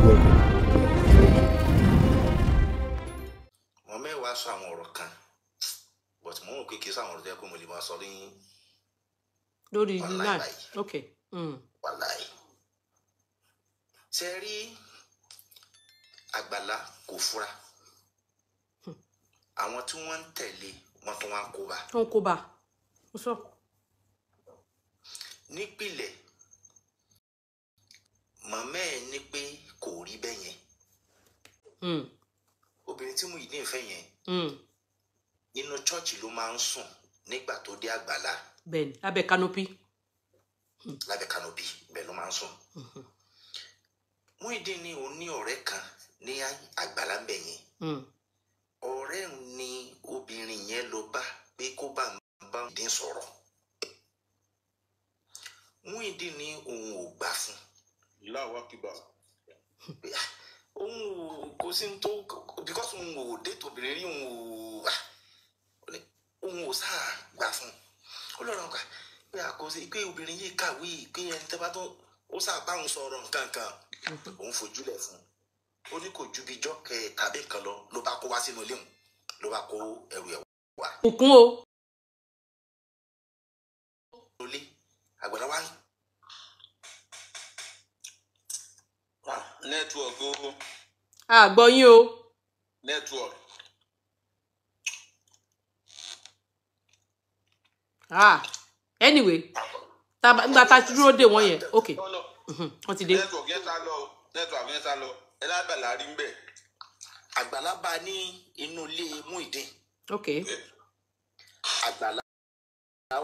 Welcome. Wọn mẹ́wàá sọ àwọn ọ̀rọ̀ kan, but mo rò pé kì í sọ àwọn ọ̀rọ̀ tó yẹ kó mo lè máa sọ ní lórí online line báyìí. Ok. Wàláì, ṣe rí Àgbàlá kò fura, àwọn tí wọ́n ń tẹ̀lé wọn tó wá ń kó bá. Tó ń kó bá ó sọ. Nípìnlẹ̀ màmá ẹ̀ ní pé kò rí bẹ́ẹ̀ yẹn. Obìnrin tí Muyideen fẹ́ yẹn, inú chọ́ọ̀chì ló máa ń sùn nígbà tó dé Àgbàlá. Bẹ́ẹ̀ni, lábẹ́ canopy. Lábẹ́ canopy, bẹ́ẹ̀ ló máa ń sùn. Muyideen ní òun ní ọ̀rẹ́ kan ní Àgbàlá ń bẹ̀ yẹn. Ọ̀rẹ́ òun ni obìnrin yẹn lọ bá pé kó bá ń bá Muyideen sọ̀rọ̀. Muyideen ní òun ò gbà fún Allahu Akbar. un pé, ah, òun ò kò sí ní tó, because òun ò dé tòbìnrin rí, òun ò, ah, òun ò sáà gbà fún un. Ó lọ́rọ̀ nǹkan pé a kò sí pé obìnrin yìí kàwé, pé ẹni tẹ́ bá tó ó sáà bá òun sọ̀rọ̀ nǹkan kan, òun fojúlẹ̀ fún un. Ó ní kò ju bí ijọ́ kẹta bí nǹkan lọ, ló bá kó wá sínú ilé òun, ló bá kó ẹrù ẹ̀ wá Òkun o. lólé Àgbàlá wa ń Network o. Àgbọ̀ yín o. Network. Ah, anyway, nígbà tá a ti dúró dè wọ́n yẹn, ok. No, no. Wọ́n ti dé. Network yẹn sá lọ o. Network yẹn sá lọ. Ẹ lábàlá rí ń bẹ̀. Àgbàlá bá ní inú ilé Muyideen. Ok. Àgbàlá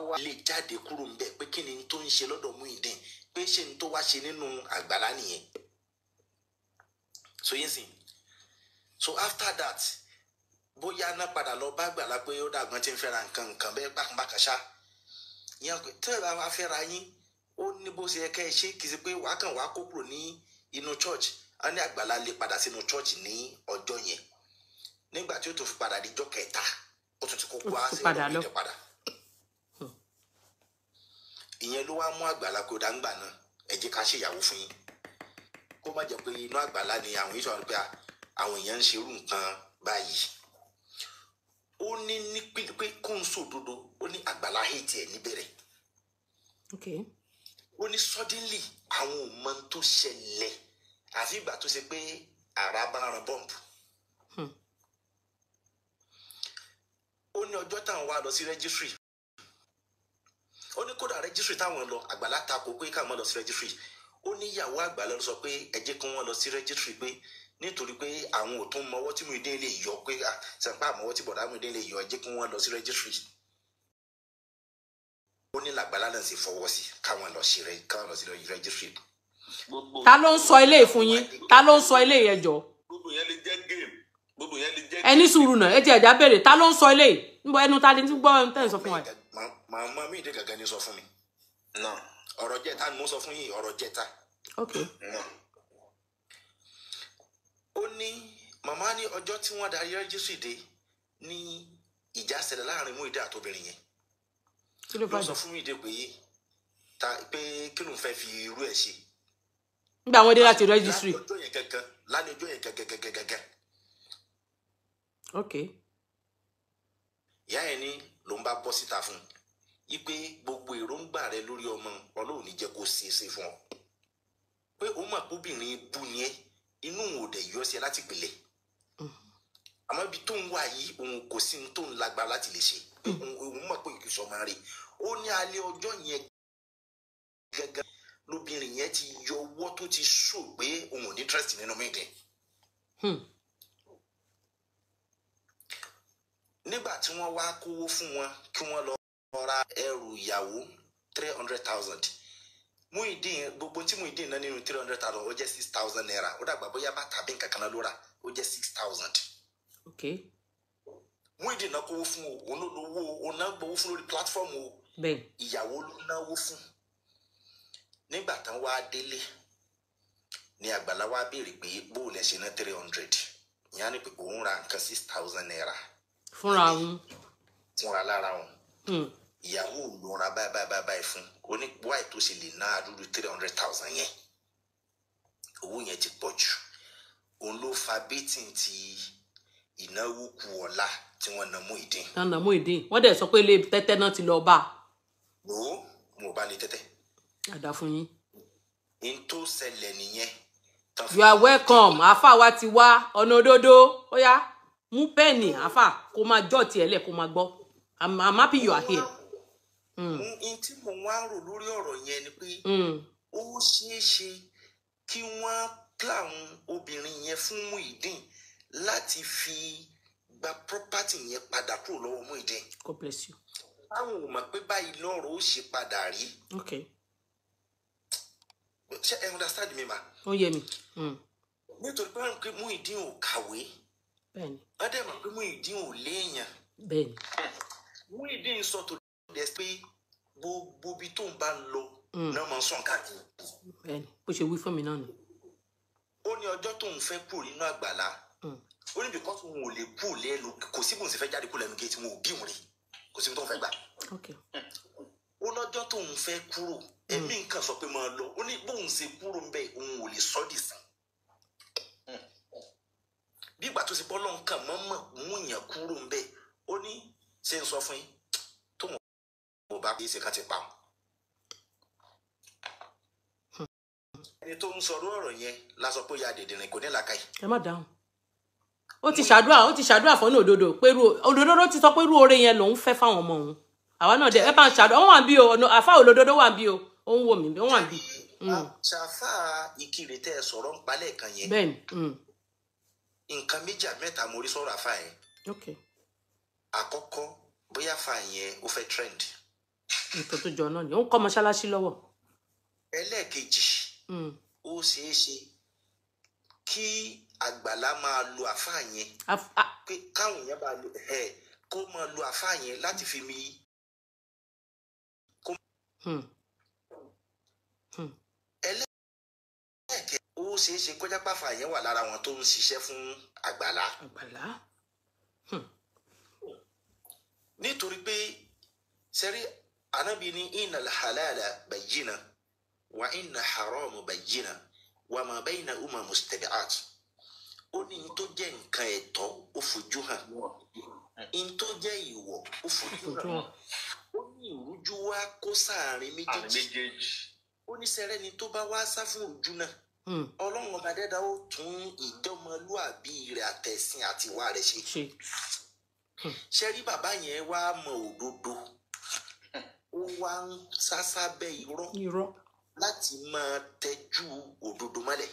wa lè jáde kúrò ńbẹ̀ pé kí ni tó ń ṣe lọ́dọ̀ Muyideen, pé ṣé ni tó wá ṣe nínú Àgbàlá nìyẹn. So yín sìn, so after that, bóyá náà padà lọ bá Àgbàlá pé ó dàgbọ́n tí ń fẹ́ra nǹkan nǹkan bẹ́ẹ̀ bákanbákan ṣá ìyẹn pé tẹ́ ẹ bá wá fẹ́ra yín, ó ní bó ṣe yẹ kẹ́ ẹ ṣe, kì í ṣe pé wàá kàn wàá kó kúrò ní inú church. Á ní Àgbàlá lè padà sínú church ní ọjọ́ yẹn. Nígbà tí ó tó fi padà di ijọ́ kẹta, ó tún ti kó Ó wá tún sí padà ọ̀dọ̀ lọ. Muyideen padà. Ìyẹn ló wá mú Àgbàlá kó dáńgbà náà, ẹ jẹ́ ká ṣèyàwó fún yín, kó má jẹ́ pé inú Àgbàlá ni àwọn yìí sọ̀rọ̀ pé àwọn èèyàn ń ṣerú nǹkan báyìí. Ó ní ní pé kó ń sòdodo, ó ní Àgbàlá hate ẹ̀ níbẹ̀rẹ̀. Ok. Ó ní suddenly àwọn ò mọ ohun tó ṣẹlẹ̀, àfi ìgbà tó ṣe pé ara bá ran bọ́ǹbù. Ó ní ọjọ́ táwọn wá lọ sí registry, ó ní kódà registry táwọn lọ, Àgbàlá takò pé káwọn lọ sí registry. Ó ní ìyàwó Àgbàlá ló sọ pé ẹ jẹ́ kí wọ́n lọ sí registry, pé nítorí pé àwọn ò tún mọwọ́ tí Muyideen lè yọ, pé sàǹpá àmọ́wọ́ tí bọ̀dá Muyideen lè yọ, ẹ jẹ́ kí wọ́n lọ sí registry. Ó ní làgbàlá náà sì fọwọ́ sí káwọn lọ sí káwọn lọ sí registry. Gbogbo Ta ló ń sọ eléyìí fún yín? Ta ló ń sọ eléyìí? Ẹ jọ̀ọ́. Gbogbo yẹn lè jẹ́ game. Gbogbo yẹn lè jẹ́ Ẹ ní sùúrù náà, ẹ ti ẹ̀já béèrè, ta ló ń sọ eléyìí níbo? Ẹnu ta ni tí gbọ́ ẹnu tẹ́ ń sọ fún wa yìí? Màmá Muyideen gangan ni sọ fún mi. No. Ọ̀rọ̀ jẹ́ta ni mo sọ fún yín, ọ̀rọ̀ jẹ́ta. Ok. No. Ó ní màmá ní ọjọ́ tí wọ́n darí registry dé ní ìjà ṣẹlẹ̀ láàrin Muyideen àtobìnrin yẹn. Kí ló Ló fà sọ jà? fún Muyideen pé ta pé kí ló ń fẹ́ fi irú ẹ̀ ṣe. Nígbà wọn dé láti registry. Lálẹ́ ọjọ́ yẹn gangan, lálẹ́ ọjọ́ yẹn gangan gangan gangan. Ok. Ìyá yẹn ní ló ń bá bọ́ síta fún un yí pé gbogbo èròǹgbà rẹ lórí ọmọ, Ọlọ́run ní jẹ́ kó ṣeé ṣe fún ọ, pé òun mọ̀ pé obìnrin bú ni ẹ́, inú òun ò dẹ̀ yọ sí ẹ láti pìlẹ̀, àmọ́ ibi tó ń wà yìí, òun kò sí ní tó ń lágbára láti lè ṣe, pé òun mọ̀ pé kì í sọmọ rẹ̀. Ó ní alẹ́ ọjọ́ yẹn gẹ́gẹ́ lóbìnrin yẹn ti yọ ọwọ́ tó ti sọ pé òun ò ní interest nínú Muyideen. Nígbà tí wọ́n wá kówó fún wọn kí wọ́n lọ ra ẹrù ìyàwó, 300,000, Muyideen, gbogbo tí Muyideen ná nínú 300,000, ó jẹ́ ₦6,000. Ó dàgbà bóyá bàtà bí nǹkan kan náà ló rà, ó jẹ́ 6,000. Ok. Muyideen náà kówó fún o, òun ló lówó o, òun náà gbowó fún lórí platform o. Ìyàwó ló náwó fún. Nígbà tán wá délé ní Àgbàlá wá béèrè pé bóun lẹ ṣe ná 300, ìyá ni pé òun ra nǹkan ₦6,000 Fúnra òun. Fúnra lára òun. Ìyàwó òun ló ra báyìí báyìí báyìí báyìí fún oní wáì tó ṣe lè ná àdúrú 300,000 yẹn, owó yẹn ti pọ̀ jù. fa bẹ́tìn ti ìnáwó kù ọ̀la tí wọ́n na Muyideen. Tán na Muyideen, wọ́n dẹ̀ sọ pé ilé tẹ́tẹ́ náà ti lọ bá a. No, mo bá lè tẹ́tẹ́. Àdá fún yín. N tó ṣẹlẹ̀ nìyẹn. Tán fi You are welcome. Àáfà wa ti wá ọ̀nà òdodo. Ó yá, mú pẹ́ẹ̀nì àáfà kó máa jọ́ tiẹ̀ lẹ̀ kó máa gbọ́. I'm happy you are here. N tí mo wá rò lórí ọ̀rọ̀ yẹn ni pé ó ṣeé ṣe kí wọ́n plan obìnrin yẹn fún Muyideen láti fi gba property yẹn padà kúrò lọ́wọ́ Muyideen. God bless you. Táwọn ò mọ̀ pé báyìí lọ́rọ̀ ó ṣe padà rí. Okay. Ṣé ẹ understand mi ma? Ó yé mi. Nítorí pé wọ́n pé Muyideen ò kàwé. Bẹ́ẹ̀ni. Wọ́n dẹ̀ mọ̀ pé Muyideen ò léèyàn. Bẹ́ẹ̀ni. Muyideen sọ tó dẹ̀ pé gbogbo ibi tó ń bá ń lọ náà máa ń sàn káàkiri. Bẹ́ẹ̀ni. Bó ṣe wí fún mi náà ni. Ó ní ọjọ́ tóun fẹ́ kúrò nínú àgbàlá. Ó ní because òun ò lè kúrò lẹ́nu, kò sí bóun sì fẹ́ jáde kúrò lẹ́nu géètì, wọn ò bí òun rí, kò síbi tóun fẹ́ gbà. Ó lọ́jọ́ tóun fẹ́ kúrò, ẹ̀mí nǹkan sọ pé máa lọ. Ó ní bóun ṣe kúrò ń bẹ̀, òun ò lè sọ́ dì sàn. Bí ìgbà tó ṣe bọ́ lọ́n kàn mọ́mọ́ mú yàn kúrò ń bẹ̀, ó ní ṣé ń sọ fún yín tóun ò bá ṣe ká ti pa òun. Ẹni tó ń sọ̀rọ̀ ọ̀rọ̀ yẹn la sọ pé ó ya dèdèrìn, kò ní làákàyè. Ẹ má dáhùn. Ó ti ṣàdúrà, ó ti ṣàdúrà fún òdodo pé irú òdodo ló ti sọ pé irú oore yẹn lòun fẹ́ fáwọn ọmọ òun. Àwa náà dẹ ẹ bá ń ṣàdúrà, wọn wà bí o, ọ̀nà àfa òdodo wà bí o, ó ń wò mí, ó wà bí. Ṣàfà ìkirè tẹ́ ẹ sọ̀rọ̀ ń palẹ̀ kan yẹn. Bẹ́ẹ̀ni. Nǹkan méjì àbí mẹ́ta mo rí sọ̀rọ̀ àfa yẹn. Àkọ́kọ́, bóyá àfa yẹn ó fẹ́ trend. Nǹkan tó jọ náà ni ó ń kọ́ mọ́ṣáláṣí lọ́wọ́. Ẹlẹ́ẹ̀kejì, ó ṣeé ṣe kí àgbàlá máa lo àfa yẹn pé káwọn yẹn bá lo ẹ kó máa lo àfa yẹn láti fi mi. Ẹlẹ́ẹ̀kẹ́, ó ṣeé ṣe kọjá pàfà yẹn wà lára wọn tó ń ṣiṣẹ́ fún àgbàlá. Àgbàlá. Nítorí pé sẹ́rí anábì ní inna halala bayyina wa inna haramu bayyina wa ma bayna uma mustabi'at. Ó ní n tó jẹ́ nǹkan ẹ̀tọ́ ó fojú hàn, n tó jẹ́ ìwọ̀ ó fojú hàn. Ó ní ìrújú wá kó sáàrin méjèèjì. Ó ní sẹ́rẹ́ ni tó bá wá sá fún ìrújú náà, Ọlọ́run ọba dẹ́dá ó tún ìjọmọlúàbí rẹ̀ àtẹ̀sìn àtiwá rẹ̀ ṣe. Ṣe rí bàbá yẹn wá mọ òdodo, ó wá ń sásá bẹ́ irọ́ láti máa tẹ́jú òdodo mọ́lẹ̀.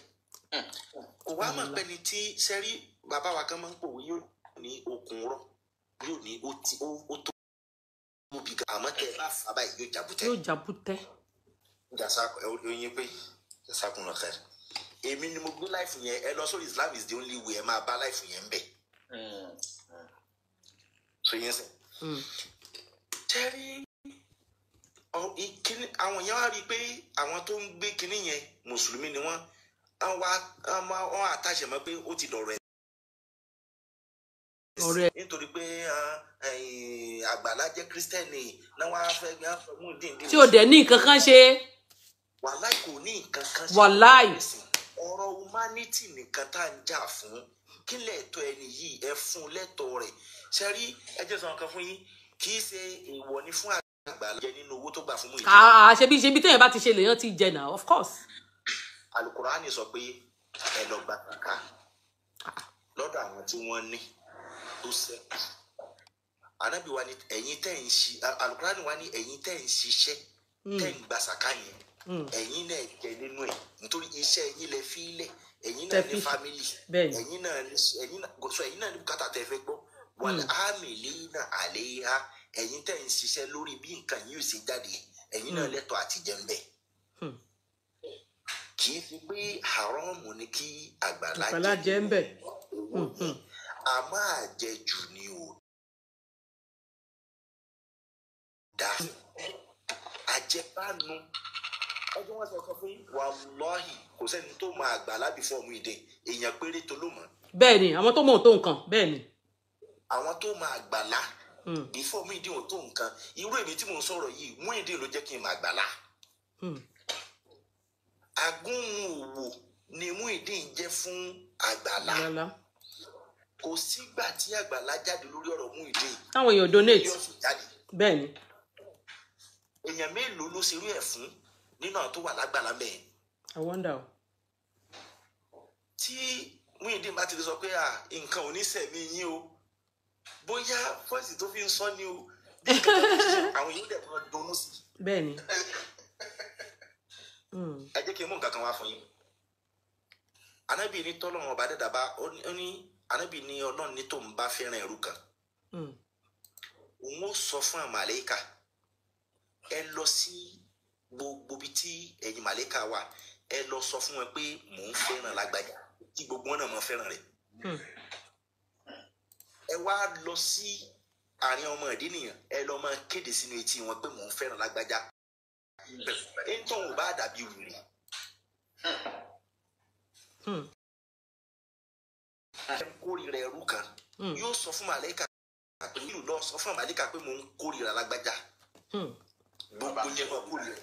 Kò wá mọ̀ pé ni tí ṣe rí bàbá wa kan máa ń pòwe, yóò ní okùn rọ, yóò ní ó tó tóbi gan, àmọ́ tẹ́ ẹ bá fà báyìí yóò jàbútẹ́. Yóò jàbútẹ́. Oyin pé jazakumullahu khair. Èmi ni mo gbé láìfù yẹn, ẹ lọ sórí Islam is the only way, ẹ máa bá láìfù yẹn ń bẹ̀. So yẹn sìn. Ṣẹ́rí àwọn yẹn wá rí i pé àwọn tó ń gbé kinní yẹn mùsùlùmí ni wọ́n, wọ́n àtàṣe mọ́ pé ó ti dọ̀rọ̀ ẹ̀. Nítorí pé àgbàlá jẹ́ kírísítẹ́nì náà wọ́n á fẹ́ mú díndín. Tí ò dẹ̀ ní nǹkan kan ṣe. Wàláì kò ní nǹkan kan ṣe. Wàláì. Ọ̀rọ̀ humanity nìkan tá à ń jà fún. Kí lẹ́tọ̀ ẹni yìí, ẹ fún lẹ́tọ̀ rẹ̀. Ṣe rí, ẹ jẹ́ sọ nǹkan fún yín, kì í ṣe èèwọ̀ ni fún àgbàlá jẹ nínú owó tó gbà fún Muyideen. Ṣebí téèyàn bá ti ṣe lèèyàn ti jẹ náà, of course. Alukurani sọ pé ẹ lọ gba kàkà lọ́dọ̀ àwọn tí wọ́n ní tó ṣẹ́kù. Ànábì wa ní ẹ̀yin tẹ́ ń ṣi, Alukurani wa ní ẹ̀yin tẹ́ ń ṣiṣẹ́ tẹ́ ń gba sàká yẹn, ẹ̀yin náà jẹ nínú ẹ̀, nítorí iṣẹ́ ẹ̀yin lẹ fi lẹ̀, ẹ̀yin náà ní family, ẹ̀yin náà ní ẹ̀yin náà ní bùkátà tẹ́ fẹ́ gbọ́. Wal amilina alayha, ẹ̀yin tẹ́ ń ṣiṣẹ́ lórí bí nǹkan yìí ó ṣe jáde, ẹ̀yin náà lẹ́tọ̀ọ́ àti jẹ ń bẹ̀. Kì í fi pé haramu ni kí àgbàlá jẹ ń bẹ̀. Àmọ́ àjẹjù ni ò dá. Àjẹbánu ọjọ́ wọn sọ kan fún wàláhì kò sẹ́ni tó máa àgbàlá bí fọ́ọ̀mù ìdè, èèyàn péré tó ló mọ̀. Bẹ́ẹ̀ni, àwọn tó mọ̀ tó nǹkan, bẹ́ẹ̀ni. Àwọn tó máa àgbàlá bí fọ́ọ̀mù ìdè ò tó nǹkan. Irú èmi tí mò ń sọ̀rọ̀ yìí, Muyideen ló jẹ́ kí n máa àgbàlá. Agúnmu òwò ni Muyideen jẹ́ fún Àgbàlá. Kò sígbà tí Àgbàlá jáde lórí ọ̀rọ̀ Muyideen táwọn èèyàn donate. Bẹ́ẹ̀ ni. Èèyàn mélòó ló ṣerú ẹ̀ fún nínú àwọn tó wà lágbàlá mẹ́ẹ̀. I wonder. Tí Muyideen bá ti sọ pé nǹkan ò ní sẹ̀mí yín o, bóyá fọ́ọ̀sì tó fi ń sọ ni o, àwọn yóò dẹ̀ máa dunnú sí. Bẹ́ẹ̀ ni. Ẹ jẹ́ kí n mú nǹkan kan wá fún yín. Ànábì ní tọ́lọ́run ọba dẹ́dàbá ó ní Ànábì ní Ọlọ́run ní tóun bá fẹ́ràn ẹrú kan. Òun ó sọ fún àwọn màlẹ́kà, ẹ lọ sí gbogbo ibi tí ẹ̀yin màlẹ́kà wà, ẹ lọ sọ fún wọn pé mò ń fẹ́ràn lágbájá, kí gbogbo wọn náà mọ fẹ́ràn rẹ̀. Ẹ wá lọ sí àárín ọmọ ìdí nìyẹn, ẹ lọ máa kéde sínú etí wọn pé mò ń fẹ́ràn lágbájá. Ntọ́ ò bá dàbí wèrè. Ẹ kórìíra ẹrú kan, yóò sọ fún màlẹ́kà pé yóò lọ sọ fún màlẹ́kà pé mò ń kórìíra lágbájá. Gbogbo yẹn máa kórìíra.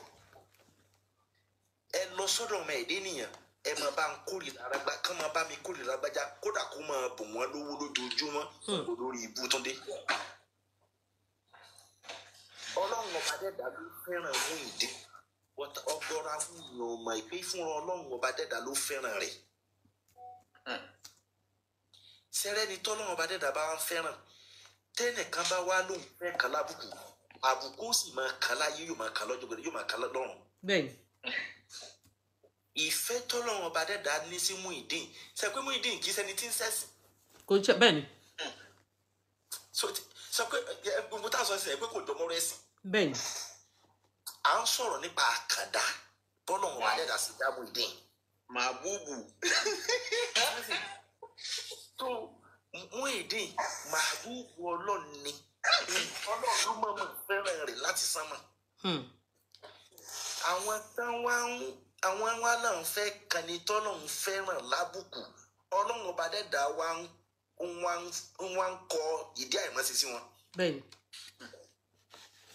Ẹ lọ sọ́dọ̀ ọmọ ẹ̀dẹ́ nìyẹn, ẹ máa bá ń kórìíra lágbájá, kán máa bá mi kórìíra lágbájá, kódà kó máa bò wọ́n lówó lójoojúmọ́ lórí ibú Túndé. Ọlọ́run ọba dẹ́dà ló fẹ́ràn Muyideen. Ọgọ́ra àwọn èèyàn mọ̀ pé fúnra Ọlọ́run ọba dẹ́dà ló fẹ́ràn rẹ̀. Sẹ́rẹ́ni tọ́lọ́run ọba dẹ́dà bá ń fẹ́ràn, tẹ́nìkan bá wá lóun fẹ́ kan lábùkù, àbùkù ó sì máa kan láyé, yóò máa kan lọ́jọ́ gbẹdẹ, yóò máa kan lọ́run. Bẹ́ẹ̀ni. Ìfẹ́ tọ́lọ́run ọba dẹ́dà ní sí Muyideen, ṣe pé Muyideen kì í ṣẹni tí ń ṣẹ̀sìn. Kò jẹ́ bẹ́ẹ̀ ni. Sọ pé gbogbo táwọn sọ ṣe pé kò jọmọ́ rẹ̀ sìn. Bẹ́ẹ̀ni. À ń sọ̀rọ̀ nípa àkàndá tọ́lọ́run ọba dẹ́dà sí dá Muyideen. Màbúbù. Tó Muyideen màbúbù Ọlọ́run ni, Ọlọ́run ló mọ̀ọ́mọ̀ fẹ́ràn rẹ̀ láti sánmọ̀. Àwọn tán wá ń àwọn wá náà ń fẹ́ kàní tọ́lọ́run fẹ́ràn lábùkù, Ọlọ́run ọba dẹ́dà wá ń kọ ìdí àìmọ́sí sí wọn. Bẹ́ẹ̀ni.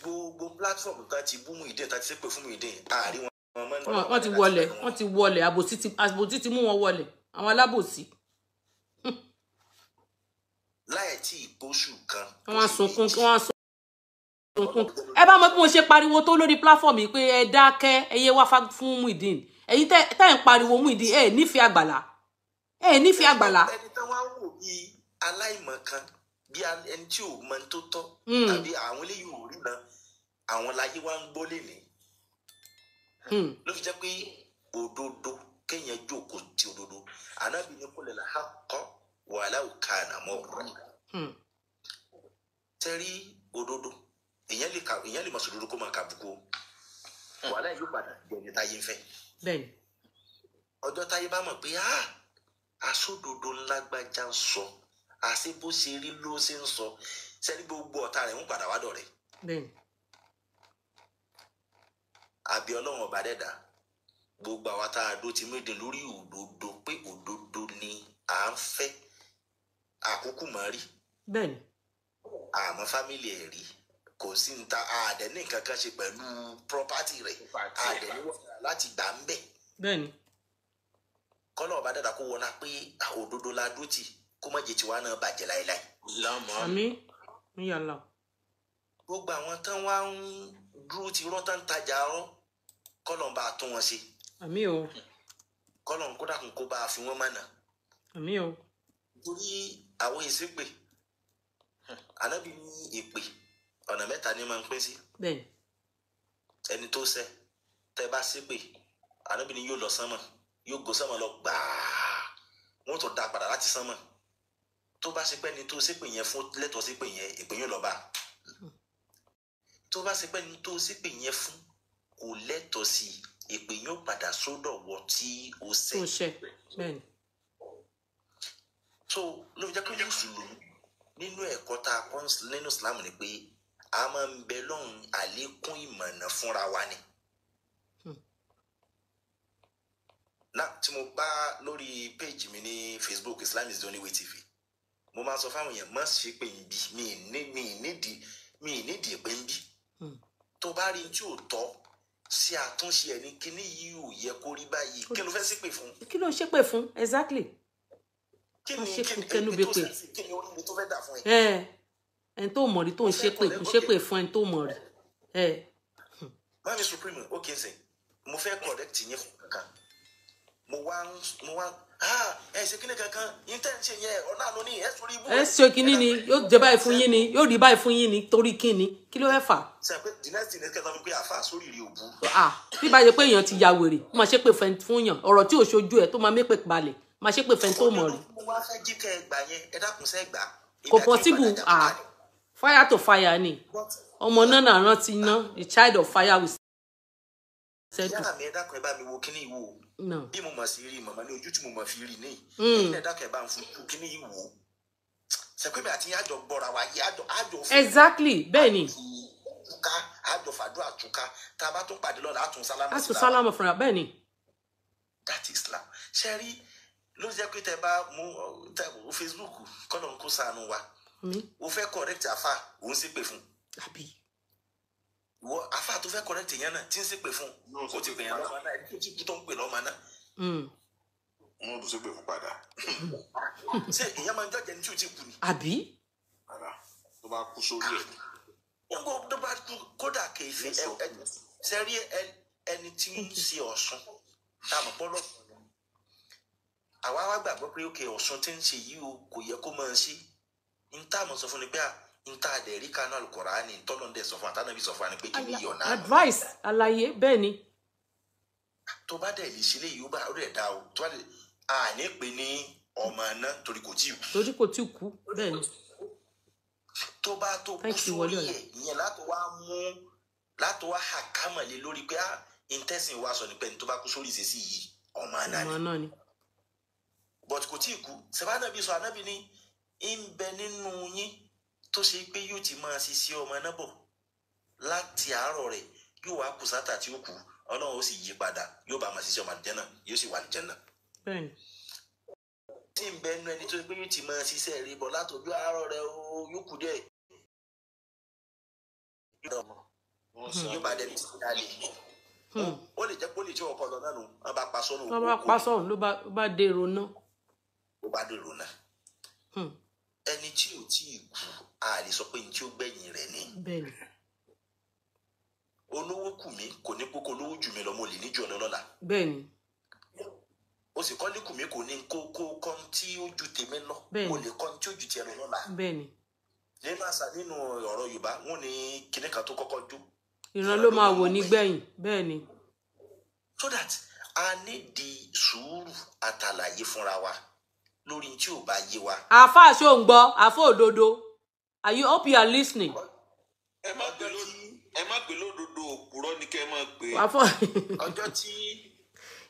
Gbogbo platform tá ti bú Muyideen, tá ti ṣépè fún Muyideen, àárín wọn. Wọ́n ti wọlé, wọ́n ti wọlé, àbòsí ti mú wọn wọlé, àwọn alábòsí. Láì tí ìpóṣù kan. Wọ́n sunkún, wọ́n sunkún. Ẹ bá mọ̀ bí mo ṣe pariwo tó lórí platform yìí pé ẹ dákẹ́, ẹ yé wá fún Muyideen. Ẹ̀yin tẹ́ ń pariwo Muyideen, ẹ nífẹ̀ẹ́ Àgbàlá. Ẹ nífẹ̀ẹ́ Àgbàlá. Ẹni tán wá wò bí aláìmọ̀kan, bí ẹni tí ò mọ tó tọ́, tàbí àwọn eléyìí ò rí náà, àwọn láyé wá ń gbọ́ lénìí. Ló fi jẹ́ pé òdodo kéèyàn jókòó ti òdodo. Ànábì ní kò lè là á kọ́ wàhálà òkà ànàmọ́ rẹ̀. Tẹ́rí òdodo, èèyàn lè máa sọ òdodo kó máa kàbùkù. Wàhálà yóò padà jẹ́ ẹni táyé ń fẹ́. Bẹ́ẹ̀ni. Ọjọ́ táyé bá mọ̀ pé aṣódodo ńlágbájá ń sọ, àṣé bó ṣe rí ló ṣe ń sọ, sẹ́ni gbogbo ọ̀tá rẹ̀ ń padà wádọ̀ rẹ̀. Bẹ́ẹ̀ni. Àbí Ọlọ́run ọba dẹ́dà, gbogbo àwa tá a dó ti Muyideen lórí òdodo pé òdodo ni à ń fẹ́, àkókò mọ́ rí. Bẹ́ẹ̀ni. Àmọ́ fámìlì ẹ̀ rí, kò sí ní ta àdẹ ní nǹkan kan ṣe pẹ̀lú property rẹ̀, àdẹ ní wọ́n láti gbà ń bẹ̀. Bẹ́ẹ̀ni. Kọ́lọ́ ọba dẹ́dà kó wọlá pé òdodo la dó tì, kó má jẹ́ tiwa náà bàjẹ́ láéláé. Àmín. Yàlá. Gbogbo àwọn tán wá ń dúró ti rọ́ tán tajà rọ́, kọ́lọ̀ ń bá a tún wọn ṣe. Àmín o. Kọ́lọ̀ ń kó dàkún kó bá a fi wọ́n mọ̀nà. Àmín o. Torí àwọn ìṣépè, Ànábì ní ìpè ọ̀nà mẹ́ta ni máa ń pín sí. Bẹ́ẹ̀ni. Ẹni tó ṣẹ̀ tẹ́ bá ṣépè, Ànábì ní yóò lọ sánmọ̀, yóò gò sánmọ̀ lọ gbàá, wọ́n tó dá padà láti sánmọ̀. Tó bá ṣe pé ẹni tó ṣépè yẹn fún lẹ́tọ̀ọ́ ṣépè yẹn, ìpè yóò lọ bá. Tó bá ṣe pé ẹni tó ṣépè yẹn fún kò lẹ́tọ̀ọ́ sí, ìpè yóò padà sódọ̀ wọ tí o ṣẹ̀. Tó ṣẹ̀, bẹ́ẹ̀ni. So ló fi jẹ́ pé mùsùlùmí nínú ẹ̀kọ́ tá a kọ́ nínú Islam ni pé a máa ń bẹ lọ́hùn àlékún ìmọ̀nà fúnra wa ni. Náà tí mo bá lórí péjì mi ní Facebook, Islam is the only way TV, mo máa sọ fáwọn èèyàn má ṣe pé ń bí mi nídìí pé ń bí. Tó bá rí tí ò tọ́ Ṣe àtúnṣe ẹ̀ ní kíní yìí ò yẹ kó rí báyìí, kí ló fẹ́ ṣépè fún? Kí ló ń ṣépè fún? Exactly. Kí Wọ́n ni ṣépè kí ni kẹnu èpè tó bépè. ṣe, kí ni orí mi tó fẹ́ dà fún ẹ? Ẹ ẹni tó mọ̀ rí tó ń ṣépè, ń ṣépè fún ẹni tó mọ̀ rí ẹ. Mami Supreme, ó kì í sìn, mo fẹ́ correct yín fún kankan. Mo wá ẹ ṣe kíní kankan yín tẹ́ ń ṣe yẹn, ọ̀nà àná ní ẹ sórí ibú. Ẹ ṣe kínní ni yóò jẹ báyìí fún yín ni, yóò rí báyìí fún yín ni, torí kíni? Kí ló fẹ́ fà? Ṣe pé the next thing is kẹta fún pé àfa sórí rí òbú. Ah, bí bá ṣe pé èèyàn ti ya wèrè, ó máa ṣépè fún yàn, ọ̀rọ̀ tí ò ṣojú ẹ̀ tó máa mépè balẹ̀, máa ṣépè fẹ́ tó mọ̀ rí. Mo wá fẹ́ jí kẹ́ ẹ gbà yẹn, ẹ dákun, sẹ́ gbà. Kò possible. Ah, fire to fire ni. Ọmọ náà náà rántí iná, the child of fire will settle. Yàrá mi, ẹ dákun, ẹ bá mi wo kíní ìwò. No. Bí mo mọ̀ sí rí màmá ní ojú tí mo mọ̀ fi rí ní. Ẹ̀yin ẹ dákun, ẹ bá ń fojú kíní ìwò. Sẹ́pẹ́ mi àti yín àjọ gbọ́ra wa yé àjọ fún Exactly, bẹ́ẹ̀ ni. Túká, àjọ fàdúrà túká, tá a bá tún pàdé lọ́la, àtún sálámà A tún síra wa. sálámà fúnra, bẹ́ẹ̀ ni. That is Islam. Ṣe rí ló jẹ́ pé tẹ bá mú tẹ wo Facebook, kọ́nà ń kó sànù wa. Àmín. O fẹ́ correct àfa, òun sì pè fún. Àbí? Ìwọ àfa tó fẹ́ correct yẹn náà tí ń sì pè fún, ó ti pè yẹn lọ́mọ náà, ẹni tó ti kú tó ń pè lọ́mọ náà. Wọn tún ṣépè fún padà. Ṣé ìyẹn máa ń jọ́jẹ́ ní tí o ti kú ni? Àbí? Padà tó bá kú sórí ẹ̀. Wọ́n gbọ́ tó bá kú kódà kèéfé ẹ ẹ ṣe rí ẹni tí ń ṣe Ọ̀ṣun tá a mọ̀ pọ́ lọ́sùn ni. Àwa wá gbàgbọ́ pé òkè Ọ̀ṣun tí ń ṣe yìí o, kò yẹ kó máa ṣe n tá a mọ̀ sọ fún ni pé à n tá a dẹ̀ rí kánú Al-Kùránì tọ́lọ́ ń dẹ̀ sọ fún àtànàbí sọ fún wa ni pé kí ni yìí ọ̀nà àná. Advice, àlàyé, bẹ́ẹ̀ ni. Tó bá dẹ̀ lè ṣe léyìí, ó bá ó dẹ̀ dá o, tó bá dẹ̀ àní pè ní ọmọ náà torí kò tí ì kú. Torí kò tí ì kú, bẹ́ẹ̀ ni. Tó bá tó kú Thank you, sórí Wọlé Ọlá. ẹ̀ ìyẹn látò wá mú, látò wá hàkámọ̀lé lórí pé á intestine wa sọ ní pé ẹni tó bá kú sórí ìṣesí yìí, ọmọ náà Ọmọ ni. náà ni. But kò tí ì kú. Sèbánábì sọ, ànábì ní ń bẹ nínú yín tó ṣe pé yóò ti máa ṣiṣẹ́ ọmọ náà bọ̀ láti àárọ̀ rẹ̀, yóò wá kù sátà tí ó kù, Ọlọ́run ó sì yí padà, yóò bá máa ṣiṣẹ́ ọmọ àlùjánnà, yóò sì wà àlùjánnà. Bẹ́ẹ̀ ni. Tí ń bẹ nínú ẹni tó ṣe pé yóò ti máa ṣiṣẹ́ rẹ̀ bọ̀ látọjú àárọ̀ rẹ̀ ó, yóò kù díẹ̀, yóò bá dẹni tí ó lè ó lè jẹ́ pé ó lè tí ọkọ̀ lọ náà nù, wọ́n bá pa sọ́nù. Wọ́n bá pa sọ́run ló bá dèrò náà. Ó bá dèrò náà. Ẹni tí ò tí ì kú, a lè sọ pé ní tí ó gbẹ̀yìn rẹ̀ ni. Bẹ́ẹ̀ ni. Olówó kù mí kò ní kókó olówó jù mí lọ, mo lè ní jù ọ lọ lọ́la. Bẹ́ẹ̀ ni. O sì kọ́lé kù mí kò ní kó kó kọ́ tí ó ju tèmi lọ. Bẹ́ẹ̀ ni. Mo lè kọ́ tí ó ju tiẹ̀ lọ lọ́la. Bẹ́ẹ̀ ni. Nínú àṣà, nínú ọ̀rọ̀ Yorùbá, wọn ní kinní kan tó kọ́kọ́ jó. Ìran ló máa wò nígbẹ̀yìn, bẹ́ẹ̀ ni. So that a ní di sùúrù àtàlàyé fúnra wa lórí tí ò bá yé wa. Àáfàá, ṣó ń gbọ́? Àáfàá òdodo, are you hope you are listening? Ẹ má pè lódodo, òpùrọ́ ni kẹ́ ẹ má pè é. Àáfàá. Ọjọ́ tí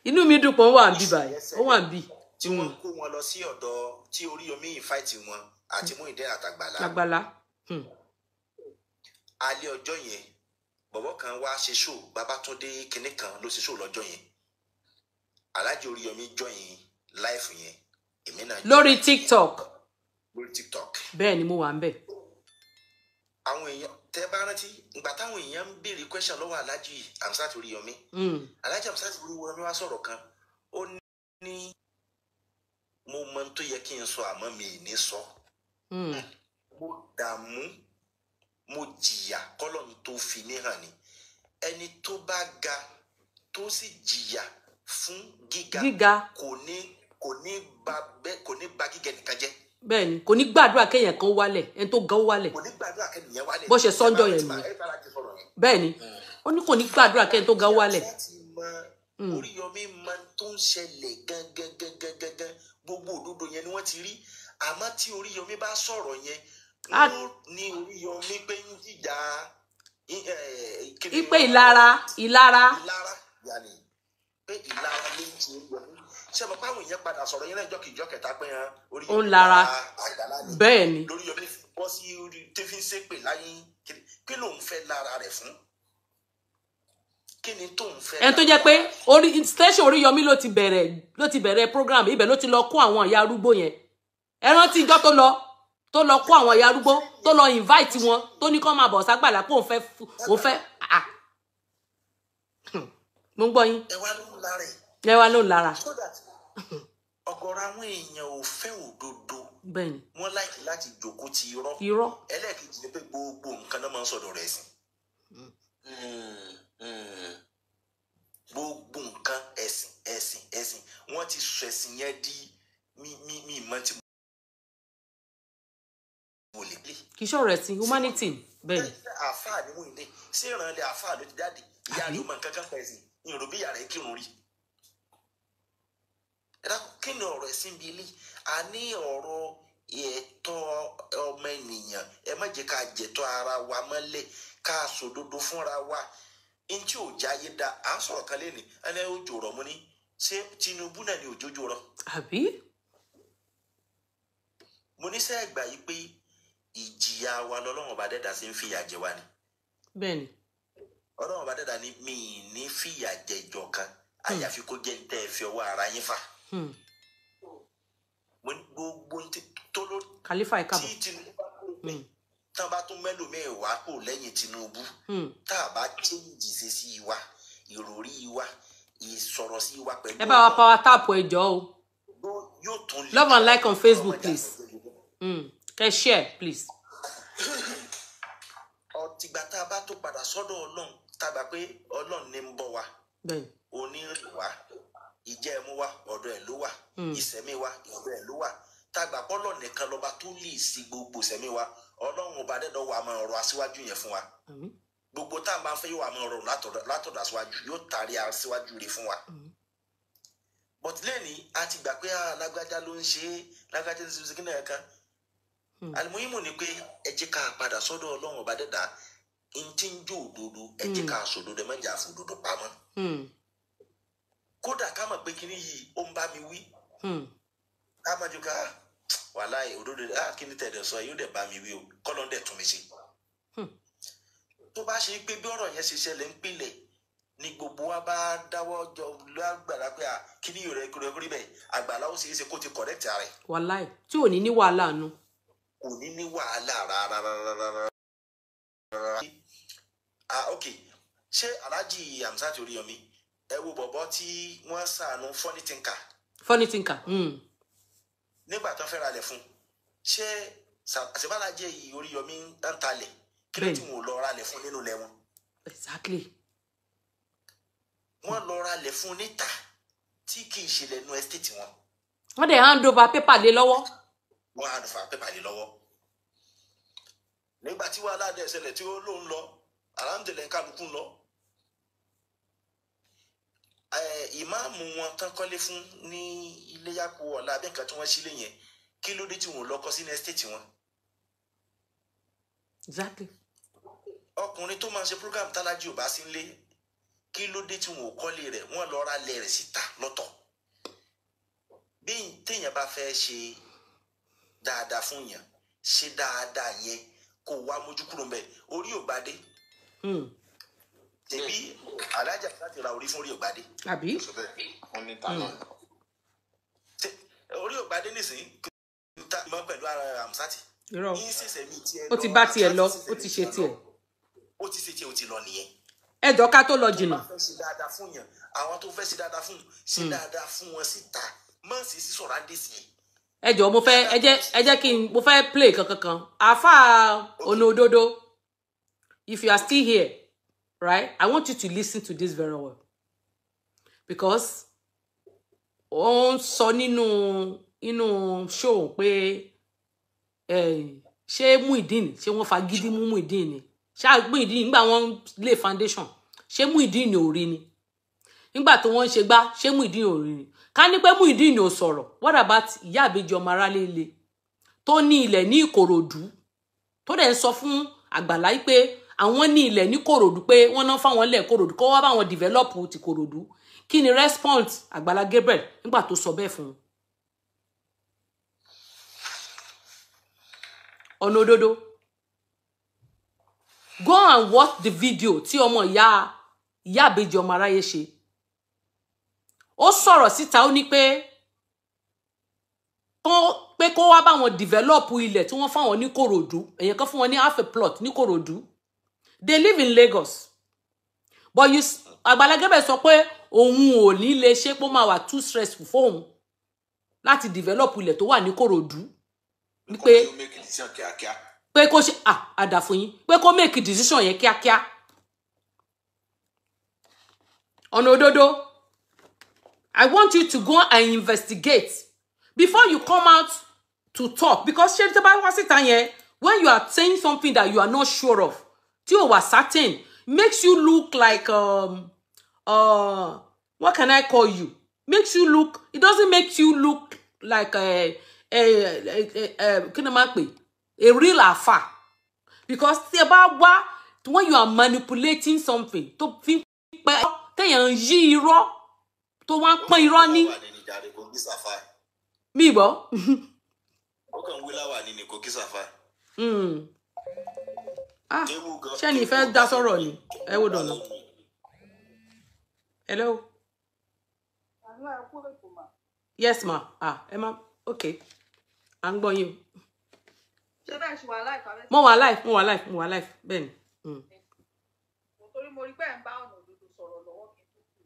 Inú mi dùn pé ó wà ń bí báyìí, ó wà ń bí. Tí wọ́n kó wọn lọ sí ọ̀dọ̀ tí Oríyọmí invite wọn àti Muyideen àtàgbàlá. Àgbàlá. Alẹ́ ọjọ́ yẹn, bọ̀bọ̀ kan wá ṣe show, Babátúndé kinní kan ló ṣe show lọ́jọ́ yẹn. Alhaji Oríyọmí join live yẹn, èmi náà join Lórí live yẹn. TikTok. Lórí TikTok. Bẹ́ẹ̀ ni, mo wà ń bẹ̀. Àwọn èèyàn, tẹ bá rántí ìgbà táwọn èèyàn ń béèrè question lọ́wọ́ Alhaji Hamzat Oríyọmí, Alhaji Hamzat Oríyọmí wá sọ̀rọ̀ kan, ó ní mo mọ ohun tó yẹ kí n sọ, àmọ́ mi ì ní sọ. Mo dààmú, mo jìyà kọ́lọ́n tó fi mí hàn ni. Ẹni tó bá ga tó sì jìyà fún gíga, Gíga. kò ní ba gíga nìkan jẹ́. Bẹ́ẹ̀ ni, kò ní gbàdúrà kéèyàn kan wálẹ̀, ẹni tó ga ó wálẹ̀. Kò ní gbàdúrà kẹ́nìyẹn wálẹ̀. Bó ṣe sọ́njọ́ yẹn nìyẹn. Ẹ bá ti sọ̀rọ̀ yẹn. Bẹ́ẹ̀ ni, ó ní kò ní gbàdúrà kéèyàn tó ga ó wálẹ̀. Láti mọ Oríyọmí mọ tó ń ṣẹlẹ̀ gangan gangan gangan, gbogbo òdodo yẹn ni wọ́n ti rí, àmọ́ tí Oríyọmí bá sọ̀rọ̀ yẹn, wọ́n ní Oríyọmí pé ń jìjà kí ni- Ipe ìlara, ìlara. Ìlara yàní pé ìlara ló ń ṣe Oríyọmí. Ṣé mo pàwọn èèyàn padà sọ̀rọ̀ yẹn náà ìjọ kẹta pé hàn Oríyọmí Ó ń lara. Àgbàlá ni. Bẹ́ẹ̀ ni. Lóríyọmí bọ́ sí orí tí fi ń ṣépè láyé, kí lòun fẹ́ lára rẹ̀ fún, kí ni tóun fẹ́? Ẹni tó jẹ́ pé orí station Oríyọmí ló ti bẹ̀rẹ̀ program, ibẹ̀ ló ti lọ kó àwọn ìyá arúgbó yẹn. Ẹ rántí ijọ́ tó lọ kó àwọn ìyá arúgbó, tó lọ invite wọn, tó ní kó máa bọ̀ ságbàlá pé òun fẹ́ ah. Mo ń gbọ́ yín. Ẹ wá ló ń lára ẹ̀. Ẹ wá ló ń lára. So that ọ̀gọ̀rọ̀ àwọn èèyàn ò fẹ́ òdodo. Bẹ́ẹ̀ ni. Wọ́n láìkí láti jòkó ti irọ́. Irọ́. Ẹlẹ́ẹ̀kejì ni pé gbogbo nǹkan náà máa ń sọ̀dọ̀ rẹ̀ sìn. Gbogbo nǹkan ẹ̀sìn ẹ̀sìn ẹ̀sìn, wọ́n ti sọ ẹ̀sìn yẹn di mi mọ́ tí mo lè pè. Kì í ṣọ̀rọ̀ ẹ̀sìn, humanity. Bẹ́ẹ̀ ni. Àáfàá ni wọ́n ilé ṣé ìrànlẹ́ àáfàá ló ti jáde, ìyá rẹ̀ ó mọ nǹkan kan pẹ̀ sí ìrò bí ìyá rẹ̀ kírun rí. Ẹ dákun, kí ni ọ̀rọ̀ ẹ̀sìn bíi ilé? A ní ọ̀rọ̀ ẹ̀tọ́ ọmọ ènìyàn, ẹ má jẹ́ ká jẹ̀tọ́ ara wa mọ́lẹ̀, ká sòdodo fúnra wa. N tí ò jáyé da, à ń sọ̀rọ̀ kan lẹ́nu ẹni ó jòrọ̀ mú ní ṣé Tinubu náà ni òjòjò rọ. Àbí? Mo ní sẹ́ gbà yí pé ìjìyà wa lọ́lọ́run ọba dẹ́dà sí ń fìyà jẹ wa ni. Bẹ́ẹ̀ ni. Ọlọ́run ọba dẹ́dà ni mi ì ní fìyà jẹ ìjọ kan, àyàfi kó jẹ́ ní tẹ́ ẹ fi ọwọ́ ara yín fà. Mo ní gbogbo ní tó ló Khalifa ẹ káàbọ̀. tí Tinubu bá kúrò bẹ́ẹ̀, tán bá tún mẹ́lòmíì wá kò lẹ́yìn Tinubu, tá a bá chéǹjì ṣe sí wa, ìròrí wa, ìsọ̀rọ̀ sí wa pẹ̀lú. Ẹ bá wa power tap, ẹ jọ̀ọ́ o. Yóò tún lè. Love and like on Facebook, please. Kẹ́ share, please. Ọtìgbà tá a bá tó padà sọ́dọ̀ Ọlọ́run, tá a gbà pé Ọlọ́run ní ń bọ̀ wá, Bẹ́ẹ̀. onírìn wá, ìjẹ́ ẹ̀mú wa ọ̀dọ̀ ẹ̀ ló wà, ìsẹ̀mí wa ọ̀dọ̀ ẹ̀ ló wà, tá a gbà pé Ọlọ́run nìkan lọ́ba tó lè sí gbogbo ìsẹ̀mí wa, Ọlọ́run ọba dẹ́dọ̀ wà máa rọ aṣíwájú yẹn fún wa. Àmín. Gbogbo tá a máa fẹ́ yóò wà máa rọrùn látọ̀dọ̀ aṣíwájú, yóò tàrí aṣíwájú rẹ̀ fún wa. But lẹ́ni a ti gbà pé lágbájá ló ń ṣe é, lágbájá ló ń ṣe kí náà kan. Àlùmọ́yìnmọ̀ ni pé ẹ jẹ́ ká padà sọ́dọ̀ Ọlọ́run ọba dẹ́dà, n tí ń jó òdodo, ẹ jẹ́ ká sòdodo, ẹ má jà fòdodo pamọ́. Kódà ká mọ̀ pé kíní yìí ó ń bá mi wí. Ká má jù ká wàláì òdodo kíní tẹ̀lé sọ yóò dẹ̀ bá mi wí o, kọ́lọ́ ń dẹ̀ tún mi ṣe. Tó bá ṣe pé bí ọ̀rọ̀ yẹn ṣe ṣẹlẹ̀ ń pilẹ̀ ni gbogbo wa bá dáwọ́ jọ lágbàlá pé kíní yóò rẹ kúrẹ́ kúrẹ́ bẹ́ẹ̀, àgbàlá ó ṣe é ṣe kó ti correct ara ẹ̀. Wàláì tí ò ní ní wàhálà nu. Kò ní ní wàhálà rárá. Ok, ṣé Alhaji Hamzat Oríyọmí, ẹ wo bọ̀bọ̀ tí wọ́n ṣàánú Funny Thinker. Funny Thinker. Nígbà tó fẹ́ ralẹ̀ fún, ṣé ṣèbálàjẹ́ Oríyọmí ń talẹ̀, kí ló tí wọn ò lọ ralẹ̀ fún nínú ilẹ̀ wọn? Exactly. Wọ́n lọ ralẹ̀ fún níta tí kì í ṣe lẹ́nu estate wọn. Wọ́n dẹ̀ hand over paper lé lọ́wọ́. Wọ́n hand over paper lé lọ́wọ́. Nígbà tí wàhálà dẹ̀ ṣẹlẹ̀ tí ó lóun lọ, alhamdulilayi kálukú ń lọ. Ìmáàmù wọn tán kọ́lé fún ní iléyàpò ọ̀la abẹ́ǹkan tí wọ́n sílé yẹn, kí ló dé tí wọn ò lọ kọ́ sínú estate wọn? Exactly. Ọkùnrin tó máa ń ṣe program tálájì ò bá sí nílé, kí ló dé tí wọn ò kọ́lé rẹ̀, wọ́n lọ ra lẹ̀ rẹ̀ síta lọ́tọ̀. Bí téèyàn bá fẹ́ ṣe dáadáa fún yàn, ṣe dáadáa yẹn kó wá mójú kúrò ń bẹ̀. Orí ò gbadé. Tẹ̀bí alájà láti ra orí fún orí ògbadé. Àbí? Orí ògbadé nísìnyí ta mọ́ pẹ̀lú ara Hamzat. Irọ́. Yín ṣẹ̀ṣẹ̀ mi tiẹ̀ lọ. Ó ti bá tiẹ̀ lọ, ó ti ṣe tiẹ̀. Ó ti ṣe tiẹ̀, ó ti lọ nìyẹn. Ẹ jọ̀ọ́ ká tó lọ jìnnà. Àwọn tó fẹ́ ṣe dáadáa fún yàn, àwọn tó fẹ́ ṣe dáadáa fún, ṣe dáadáa fún wọn síta, má sì sí sọ̀rọ̀ adé sí i. Ẹ jọ̀ọ́ mo fẹ́ ẹ jẹ́ kí n mo fẹ́ play kankan kan. Àáfàá Ọ̀nà Òdodo, if you are still here, right, I want you to listen to this very well, because ó ń sọ nínú show pé ṣé Muideen, ṣé wọ́n fagídí mú Muideen ni, ṣá Muideen nígbà wọ́n lay foundation, ṣé Muideen ò rí ni, nígbà tó wọ́n ń ṣe gbá, ṣé Muideen ò rí ni? Ká ní pé Muideen ò sọ̀rọ̀, what about ìyá àbèjì ọmọ aráalé ilé tó ní ilẹ̀ ní Ìkòròdú, tó dẹ̀ ń sọ fún Àgbàlá yìí pé àwọn ní ilẹ̀ ní Kòròdú, pé wọ́n ná fáwọn ilẹ̀ Kòròdú kó wá báwọn develop ti Kòròdú. Kí ni response Àgbàlá Gabriel nígbà tó sọ bẹ́ẹ̀ fún un? Ọ̀nà Òdodo, go and watch the video tí ọmọ ìyá àbèjì ọmọ aráyé ṣe. Ó sọ̀rọ̀ síta, ó ní pé kó wá báwọn develop ilẹ̀ tí wọ́n fáwọn ní Kòròdú, èèyàn kan fún wọn ní half a plot ní Kòròdú. They live in Lagos, but you Àgbàlá Gabriel sọ pé òun ò ní lè ṣe, pé ó máa wà too stressful fóun láti develop ilẹ̀ tó wà ní Kòròdú, wípé kó make decision kíákíá. Pé kó ṣe, ah, àdà fún yín, pé kó make decision yẹn kíákíá. Ọ̀nà òdodo, I want you to go and investigate before you come out to talk, because ṣé tó bá wá síta yẹn, when you are saying something that you are not sure of, tí o wà certain, makes you look like what can I call you, makes you look, it doesn't make you look like a kí ni máa pè, a real afa, because tí ẹ bá wá, when you are manipulating something, tó fi ń pẹ́, téèyàn ń yí irọ́, tó wá ń pọ́n irọ́ ní Láwà ní ní jàre, kò kí sàfà. Mi gbọ́. Ó kàn ń wí láwà ní ní kò kí sàfà. Ah, Kéwú gan- ṣé ni ìfẹ́ dá sọ̀rọ̀ ni? Ẹ wò dọ̀nà. Hello. Yes ma. Ah, ẹ má, okay, à ń gbọ́ yín o. Ṣé bẹ́ẹ̀ ṣe wà láìpẹ́ abẹ́? Mo wà live, mo wà live, mo wà live, bẹ́ẹ̀ ni. Torí mo rí pé ẹ̀ ń bá ọ̀nà òdodo sọ̀rọ̀ lọ́wọ́ kí n tó kú.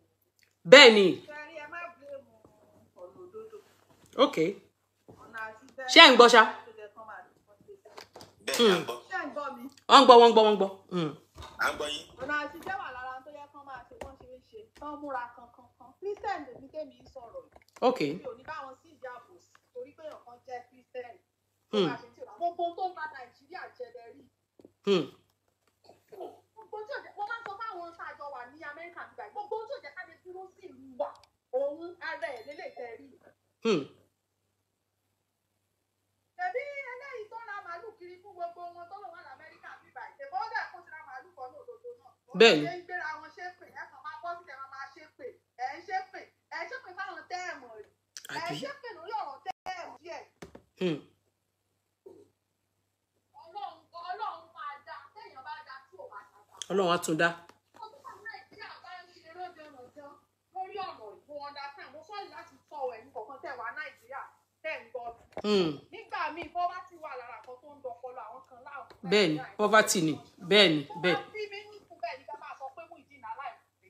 Bẹ́ẹ̀ ni. Ṣé rí, ẹ má blame ọ̀nà òdodo. Okay. Ọ̀nà àti bẹ́ẹ̀ Ṣé ẹ̀ ń gbọ́ ṣá? tó jẹ́ kán máa lò fún ṣe. Bẹ́ẹ̀ ni, à ń gbọ́. Ṣé ẹ̀ ń gbọ́ mi? Wọ́n ń gbọ́, wọ́n ń gbọ́, wọ́n ń gbọ́. À ń gbọ́ yín. Ọ̀nà àtijọ́ wà lára tó yẹ kán máa ṣe, wọ́n ṣe ń ṣe tán múra kankan kan. Christian lèmi tèmi ń sọ̀rọ̀ yìí. Mi ò ní bá wọn sí ìdí àbòsí torí pé ọ̀kan jẹ́ Christian. Tó máa ṣe tí ò bá gbogbo tó ń ba Nàìjíríà jẹ́ lẹ rí. Gbogbo tí ò jẹ́, wọ́n máa ń sọ fáwọn tá a jọ wà ní Amẹ́ríkà nígbà yìí, gbogbo tí ò jẹ́ ká lè dúró sí ìlú wa, òun ara ẹ̀ lélẹ̀ tẹ́ rí. Tẹ̀bí eléyìí tó ra màálù kiri fún gbogbo wọn tó lò wà lamẹ́ríkà bíbá yìí. Tẹ̀bọ́ ó dẹ̀ kó ti ra màálù kan ní òdodo náà. Bẹ́ẹ̀ni. Ó ṣe ń gbéra wọn ṣépè, ẹ kàn máa bọ́ sílẹ̀, máa ṣépè. Ẹ̀ ń ṣépè, ẹ̀ ń ṣépè fáwọn tẹ́ẹ̀mù rẹ̀. Ẹ̀ ń Àbí? ṣépè lórí ọ̀rọ̀ tẹ́ẹ̀mù díẹ̀. Ọlọ́run, Ọlọ́run máa dá, téèyàn bá dá tí ò bá dá. Ọlọ́run á tún dá. Ọdún kan Nàìjíríà bá ń ṣe rọ́jọ̀rọ̀jọ̀ lórí ọ̀rọ̀ ìbò understand. Mo sọ̀rọ̀ láti sọ ẹ̀yin kọ̀ọ̀kan tẹ̀ wá Nàìjíríà tẹ̀ ń gbọ́ mi. Nígbà míì, poverty wà lára kan tó ń dọpọlọ àwọn kan láàmú. Bẹ́ẹ̀ni, poverty ni, bẹ́ẹ̀ni. Tó Bẹ́ẹ̀. máa ń bí mi nínú bẹ́ẹ̀ ni ká máa sọ pé Muyideen aláìmoore.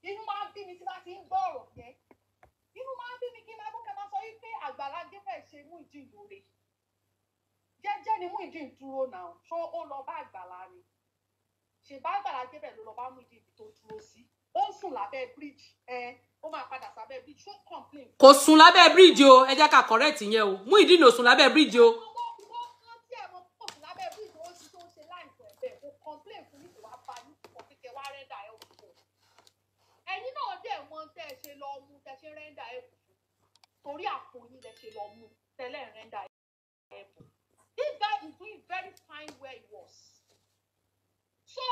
Inú máa ń bí mi tí bá ti ń gbọ́ ọ̀rọ̀ yẹn. Inú máa ń bí mi kí n máa bó kẹ́ máa sọ wípé Àgbàlá Gabriel ṣe Muyideen lóore. Jẹ́jẹ́ ni Muyideen dúró náà, ṣó ó lọ bá Àgbàlá ni? Ṣèbá Àgbàlá Gabriel ló lọ bá Muyideen ibi tó dúró sí. Ó ń sùn lábẹ́ bridge, ẹ ó máa padà sábẹ́ bridge, ṣó complain? Kò sùn lábẹ́ bíríìjì o, ẹ jẹ́ ká correct yẹn o. Muyideen ò sùn lábẹ́ bíríìjì o. Wọ́n tí ẹ̀ mọ pọ̀ sí lábẹ́ bridge, ó ti tó ń ṣe láìpẹ́ bẹ́ẹ̀, kò complain fún yín, kò wá bá yín, kò fi kẹ wá render ẹ̀ fún un. Ẹ̀yin náà dẹ̀ mọ tẹ́ ẹ ṣe lọ mú, tẹ́ ṣe render ẹ̀ fún, torí àpò yín lẹ ṣe lọ mú tẹ́lẹ̀ render ẹ̀ fún. This guy is doing very fine where he was. So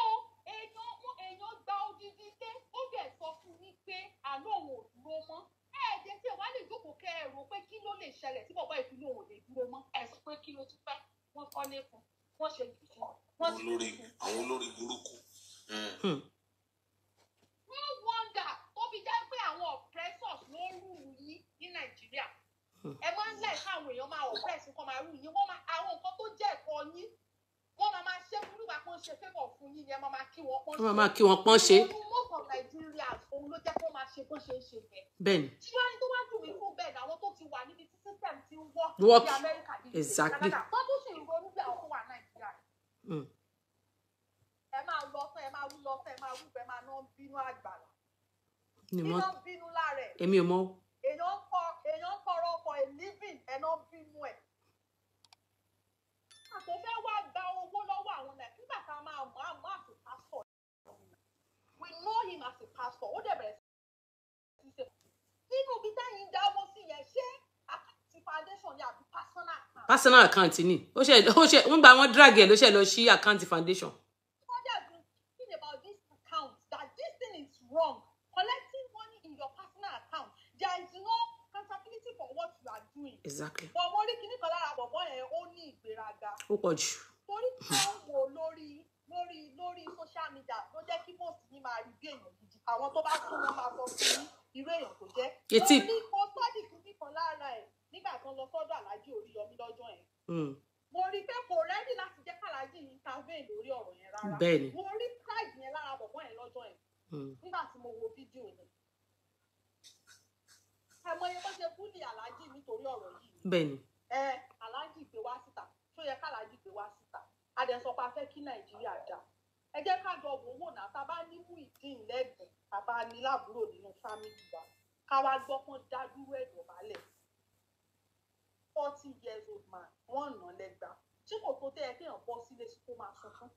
èèyàn gba odidi dé, ó dẹ̀ sọ fún yín pé àná òun ò dúró mọ́. Ẹ̀ẹ́dẹ̀ tí ẹ wá lè jókòó kẹ́ ẹ rò pé kí ló lè ṣẹlẹ̀ tí bọ̀bọ́ ìpínlẹ̀ òun ò lè dúró mọ́. Ẹ sọ pé kí ló tún fẹ́? Wọ́n kọ́lé fún, wọ́n ṣe jù fún, wọ́n Àwọn ti olórí, fún. àwọn olórí burúkú. No wonder tó fi jẹ́ pé àwọn oppressors ló ń rule yín ní Nàìjíríà. Ẹ máa ń lẹ̀ káwọn èèyàn máa oppress kọ́ máa rule yín, wọ́n máa àwọn nǹkan tó jẹ́ ẹ̀kọ́ yín, wọ́n máa máa ṣe fún nígbà pé ó ń ṣe favour fún yín ni ẹ máa máa kí wọn pọ́n. Wọ́n máa kí wọn pọ́n ṣe. Ìrònú most of Nigerians, òun ló jẹ́ kó máa ṣe bó ṣe ń ṣe yẹn. Bẹ́ẹ̀ni. Tí wọ́n ní tó wá dùn mí fún bẹ́ẹ̀ ni àwọn tó ti wà níbi tí system ti ń work Work. ní Amẹ́ríkà, ní UK, Canada, tó tún sì ń ronú bí àwọn tó wà Nàìjíríà. Ẹ máa lọ fún, ẹ máa wú lọ fún, ẹ máa wú fún, ẹ máa ná bínú Àgbàlá. Ni mo Iná bínú lára ẹ̀. Èmi ò mọ̀ o. Èèyàn ń kọrọ for a living, ẹ̀ náà bínú ẹ̀. Àpò fẹ́ wá gba owó lọ́wọ́ àwọn náà nígbà tá a máa mọ̀ á mọ̀ as a pastor. We know him as a pastor. Ó dẹ̀ bẹ̀rẹ̀ sí ṣe. Nínú ibi tẹ́yìn ń dáwọ́ sí yẹn, ṣé account foundation ni àbí personal account? Personal account ni. Ó ṣe wọ́n gba, wọn drag ẹ̀ ló ṣe lọ sí account foundation. Wọ́n dẹ̀ been thinking about this account, that this thing is wrong. Collecting money in your personal account, there is no accountability for what you are doing. Exactly. But mo rí kinní kan lára bọ̀bọ́ yẹn, ó ní ìgbéraga. Ó pọ̀ jù. Torí tí wọ́n ń wò lórí social media ló jẹ́ kí most yín máa rí bí èèyàn gidi. Àwọn tó bá sún wọn máa sọ fún yín irú èèyàn tó jẹ́. Etí. Mo rí, mo study kinní kan lára ẹ̀ nígbà tó ń lọ sọ́dọ̀ Àlájì Oríyọmí lọ́jọ́ yẹn. Mo rí pé kò ready láti jẹ́ kàlájì intervene lórí ọ̀rọ̀ yẹn rárá. Bẹ́ẹ̀ni. Mo rí pride yẹn lára bọ̀bọ́ yẹn lọ́jọ́ yẹn. Nígbà tí mo wo fídíò yẹn, ẹ mọ iye bó ṣe kú ní aláàjì nítorí ọ̀rọ̀ yìí. Bẹ́ẹ̀ni. Ẹ aláàjì gbé wá síta, tó yẹ káláàjì gbé wá síta. Adẹ̀sọ̀pá fẹ́ kí Nàìjíríà dá. Ẹ jẹ́ ká jọ wò wò náà, tá a bá ní Muyideen lẹ́gbẹ̀ẹ́, tá a bá ní láàbúrò nínú family wa, ká wá gbọ́ kán dá dúró ẹ̀dọ̀ balẹ̀. 40 years old man, wọ́n nà lẹ́gbàá. Ṣé kò tó tẹ́ ẹ kéèyàn bọ́ sílé sí kó máa sunkún?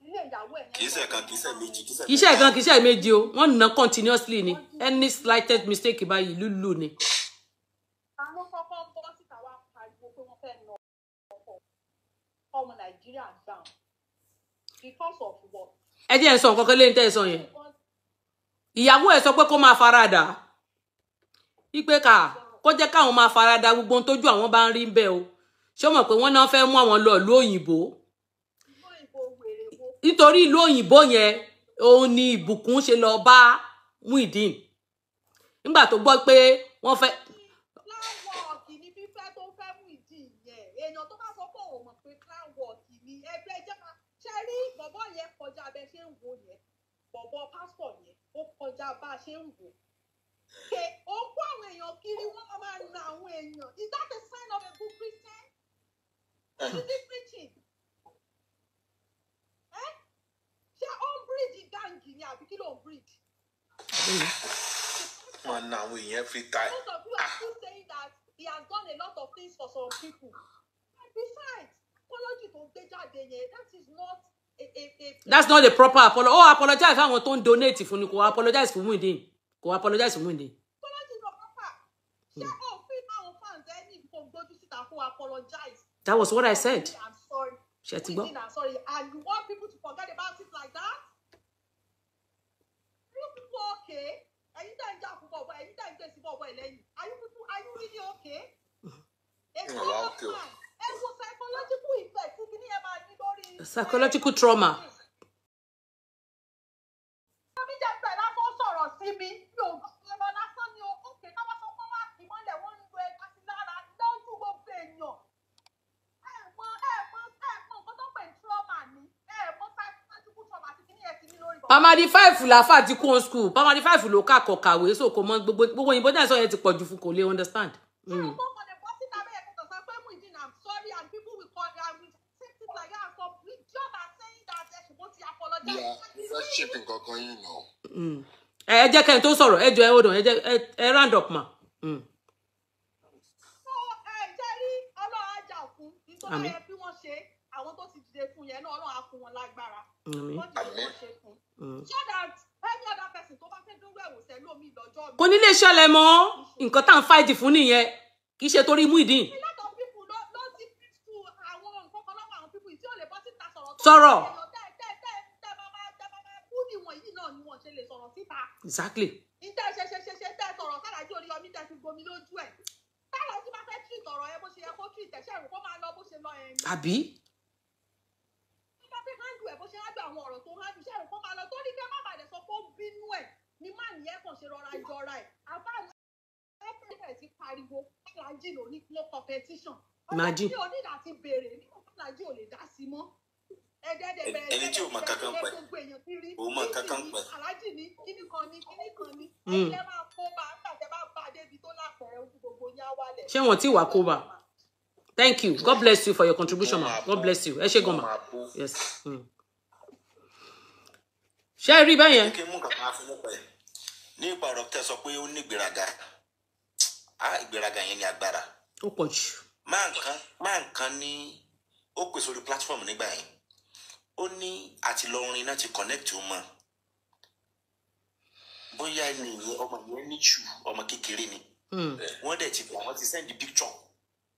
Ilé ìyàwó ẹ̀ yẹn. Kì í ṣe kan, kì í ṣe méjì, kì í ṣe Kì í ṣe kan, kì í ṣe méjì o. Wọ́n nà continuously ni. Any slightest mistake báyìí, lúlù ni. Àwọn kọ́kọ́ ń bọ́ síta wá pariwo pé wọ́n fẹ́ na ọkọ ọmọ Nàìjíríà gbà wọn. Because of what? Ẹ jẹ́ ń sọ nǹkan kan lẹ́yìn tẹ́ ẹ sọ yẹn. Ìyàwó ẹ̀ sọ pé kó máa farada, wípé ká kó jẹ́ káwọn máa farada gbogbo ohun tójú àwọn bá ń rí bẹ́ẹ̀ o. Ṣé o mọ̀ pé wọ́n náà fẹ́ mú àwọn lọ ìlú òyìnbó? Ìlú òyìnbó wèrè wo? Nítorí ìlú òyìnbó yẹn òun ni ìbùkún ṣe lọ bá Muyideen nígbà tó gbọ́ pé wọ́n fẹ́. Plan work ni fífẹ́ tó fẹ́ Muyideen yẹn. Èèyàn tó bá sọ pé òun mọ̀ pé plan work ni, ẹgbẹ́ jẹ́ ká ṣe rí bọ̀bọ̀ yẹn kọjá bẹ ṣe ń wò yẹn. Bọ̀bọ̀ pásítọ̀ yẹn ó kọjá bá a ṣe ń wò. Ṣé ó ń kó àwọn èèyàn kiri, wọ́n máa na àwọn èèyàn? Is that a sign of a good Christian? Is he preaching? Eh? Ṣé ó ń bíríìjì gang ni àbí kí ló ń bíríìjì? Wọn na àwọn èèyàn every time. Most of you are still saying that he has done a lot of things for some people. And besides, apology tó gbé jáde yẹn, that is not a That's not the proper apology. Ó apologize fáwọn tó ń donate fún ni, kò apologize fún Muyideen, kò apologize fún Muyideen. Apology no proper. Ṣé òfin àwọn fans ẹ ní kò gbójú síta kó apologize? That was what I said. I'm sorry. Ṣé ti gbọ́? Muyideen, I'm sorry. And you want people to forget about it like that? Are you people okay? Ẹ̀yin tẹ́ ń jà fún bọ̀bọ̀, ẹ̀yin tẹ́ ń gbé sí bọ̀bọ̀ ẹ̀ lẹ́yìn. Are you people, are you really okay? A Wà grown up okay o. man. Ẹ wo psychological effect tí kìíní yẹn máa ní lórí. Psychological trauma. Omi jẹ́ pẹ̀ lásán sọ̀rọ̀ sí mi. Mi ò gbọ́ lásán ni o. Òkè ká wá sọ pé wọ́n á kì í mọ́lẹ̀, wọ́n ń lo ẹja sí lára lójú gbogbo èèyàn. Ẹ mọ nǹkan tó pè ní trauma ni. Ẹ mọ psychological trauma tí kìíní yẹn ti ní lórí bọ̀bọ̀. Primary five làáfà ti kú on school. Primary five ló kàkọ̀ kàwé, so kò mọ gbogbo gbogbo òyìnbó náà sọ yẹn ti pọ̀ jù fún, kò lè understand. Ṣé o kò lè bọ́ síta bẹ́ẹ̀ kó kàn sọ pé Muyideen, I'm sorry, and people will call and will accept it like that? Some idiot are saying that ẹ ṣùgbọ́n ti apologize. Yeah, mo fẹ́ chip nǹkan kan yìí nà. Ẹ jẹ́ kẹ́ni tó sọ̀rọ̀, ẹ jọ, ẹ hold on, ẹ jẹ́ ẹ round up ma. So ẹ jẹ́ rí Ọlọ́run á jà fún nítorí Àmín. ẹ bí wọ́n ṣe àwọn tó ti dìde fún yẹn náà, Ọlọ́run á fún wọn lágbára. Àmín. Wọ́n dìde Àmín. wọ́n ṣe fún. So that any other person tó bá fẹ́ dúró ẹ̀wò sẹ́lómi lọ́jọ́ mi. Kò ní lè ṣẹlẹ̀ mọ́. Nǹkan tá à ń fight fún nìyẹn, kì í ṣe torí Muyideen. A lot of people ló ti fit to àwọn nǹkan kan lọ́wọ́ àwọn people tí ò lè bọ́ síta sọ̀rọ̀ tó Sọ̀rọ̀. èèyàn tẹ́ tẹ́ tẹ́ tẹ́ máa máa tẹ́ máa máa kú níwọ̀n yìí náà ni wọ́n ṣe lè sọ̀rọ̀ síta. Exactly. Ìtẹ́ ṣe ṣe ṣe ṣe tẹ́ sọ̀rọ̀ sálájú Oríyọmí, tẹ́ fi gbomi lójú ẹ̀. Tálájú bá fẹ́ treat ọ̀rọ̀ ẹ bó ṣe yẹ kó treat ẹ̀, ṣe rò kó máa lọ bó ṣe lọ ẹ̀ ní. Àbí? Tó bá fẹ́ handle ẹ̀ bó ṣe handle àwọn ọ̀rọ̀ tó handle, ṣe rò kó máa lọ torí kẹ́ má bàa dẹ̀ sọ pé ó bínú ẹ̀ ni má nìyẹn kàn ṣe rọra jọra ẹ̀. Àbá ẹ bẹ̀rẹ̀ sí pariwo Aláàjì ló ní ló competition. Imagine. Ọjọ́ tí o ní láti béèrè nígbà tí Aláàjì ò lè dá sí mọ́. Ẹ̀ẹ́dẹ̀ẹ́dẹ̀ bẹ̀rẹ̀ Ẹni tí ò mọ kankan pẹ̀. gbogbo èèyàn ti rí. Ò mọ kankan pẹ̀. Aláàjì ní kíní kan ní kíní kan ní. Ẹ̀yin lẹ́ máa kó bá nígbà tẹ́ bá bá a débi tó lápẹ̀rẹ̀ ojú gbogbo yín á wálẹ̀. Ṣé wọn ti wà kó bá? Thank you, God bless you for your contribution, ma. God bless you. Ẹ ṣé gan ma. Máa bó. Yes. Ṣé ẹ rí bẹ́ẹ̀ yẹn? Kí n mú nǹkan kan fún nípa ẹ̀, nípa ọ̀rọ̀ tẹ́ sọ pé ó ní ìgbéraga, á ìgbéraga yẹn ní agbára. Ó pọ̀ jù. Máa nǹkan ní ó pè sórí platform nígbà yẹn, ó ní àti lọrin náà ti connect ó mọ bóyá ẹni yẹn, ọmọ yẹn ní jù ọmọ kékeré ni. Wọ́n dẹ̀ ti gbà, wọ́n ti send picture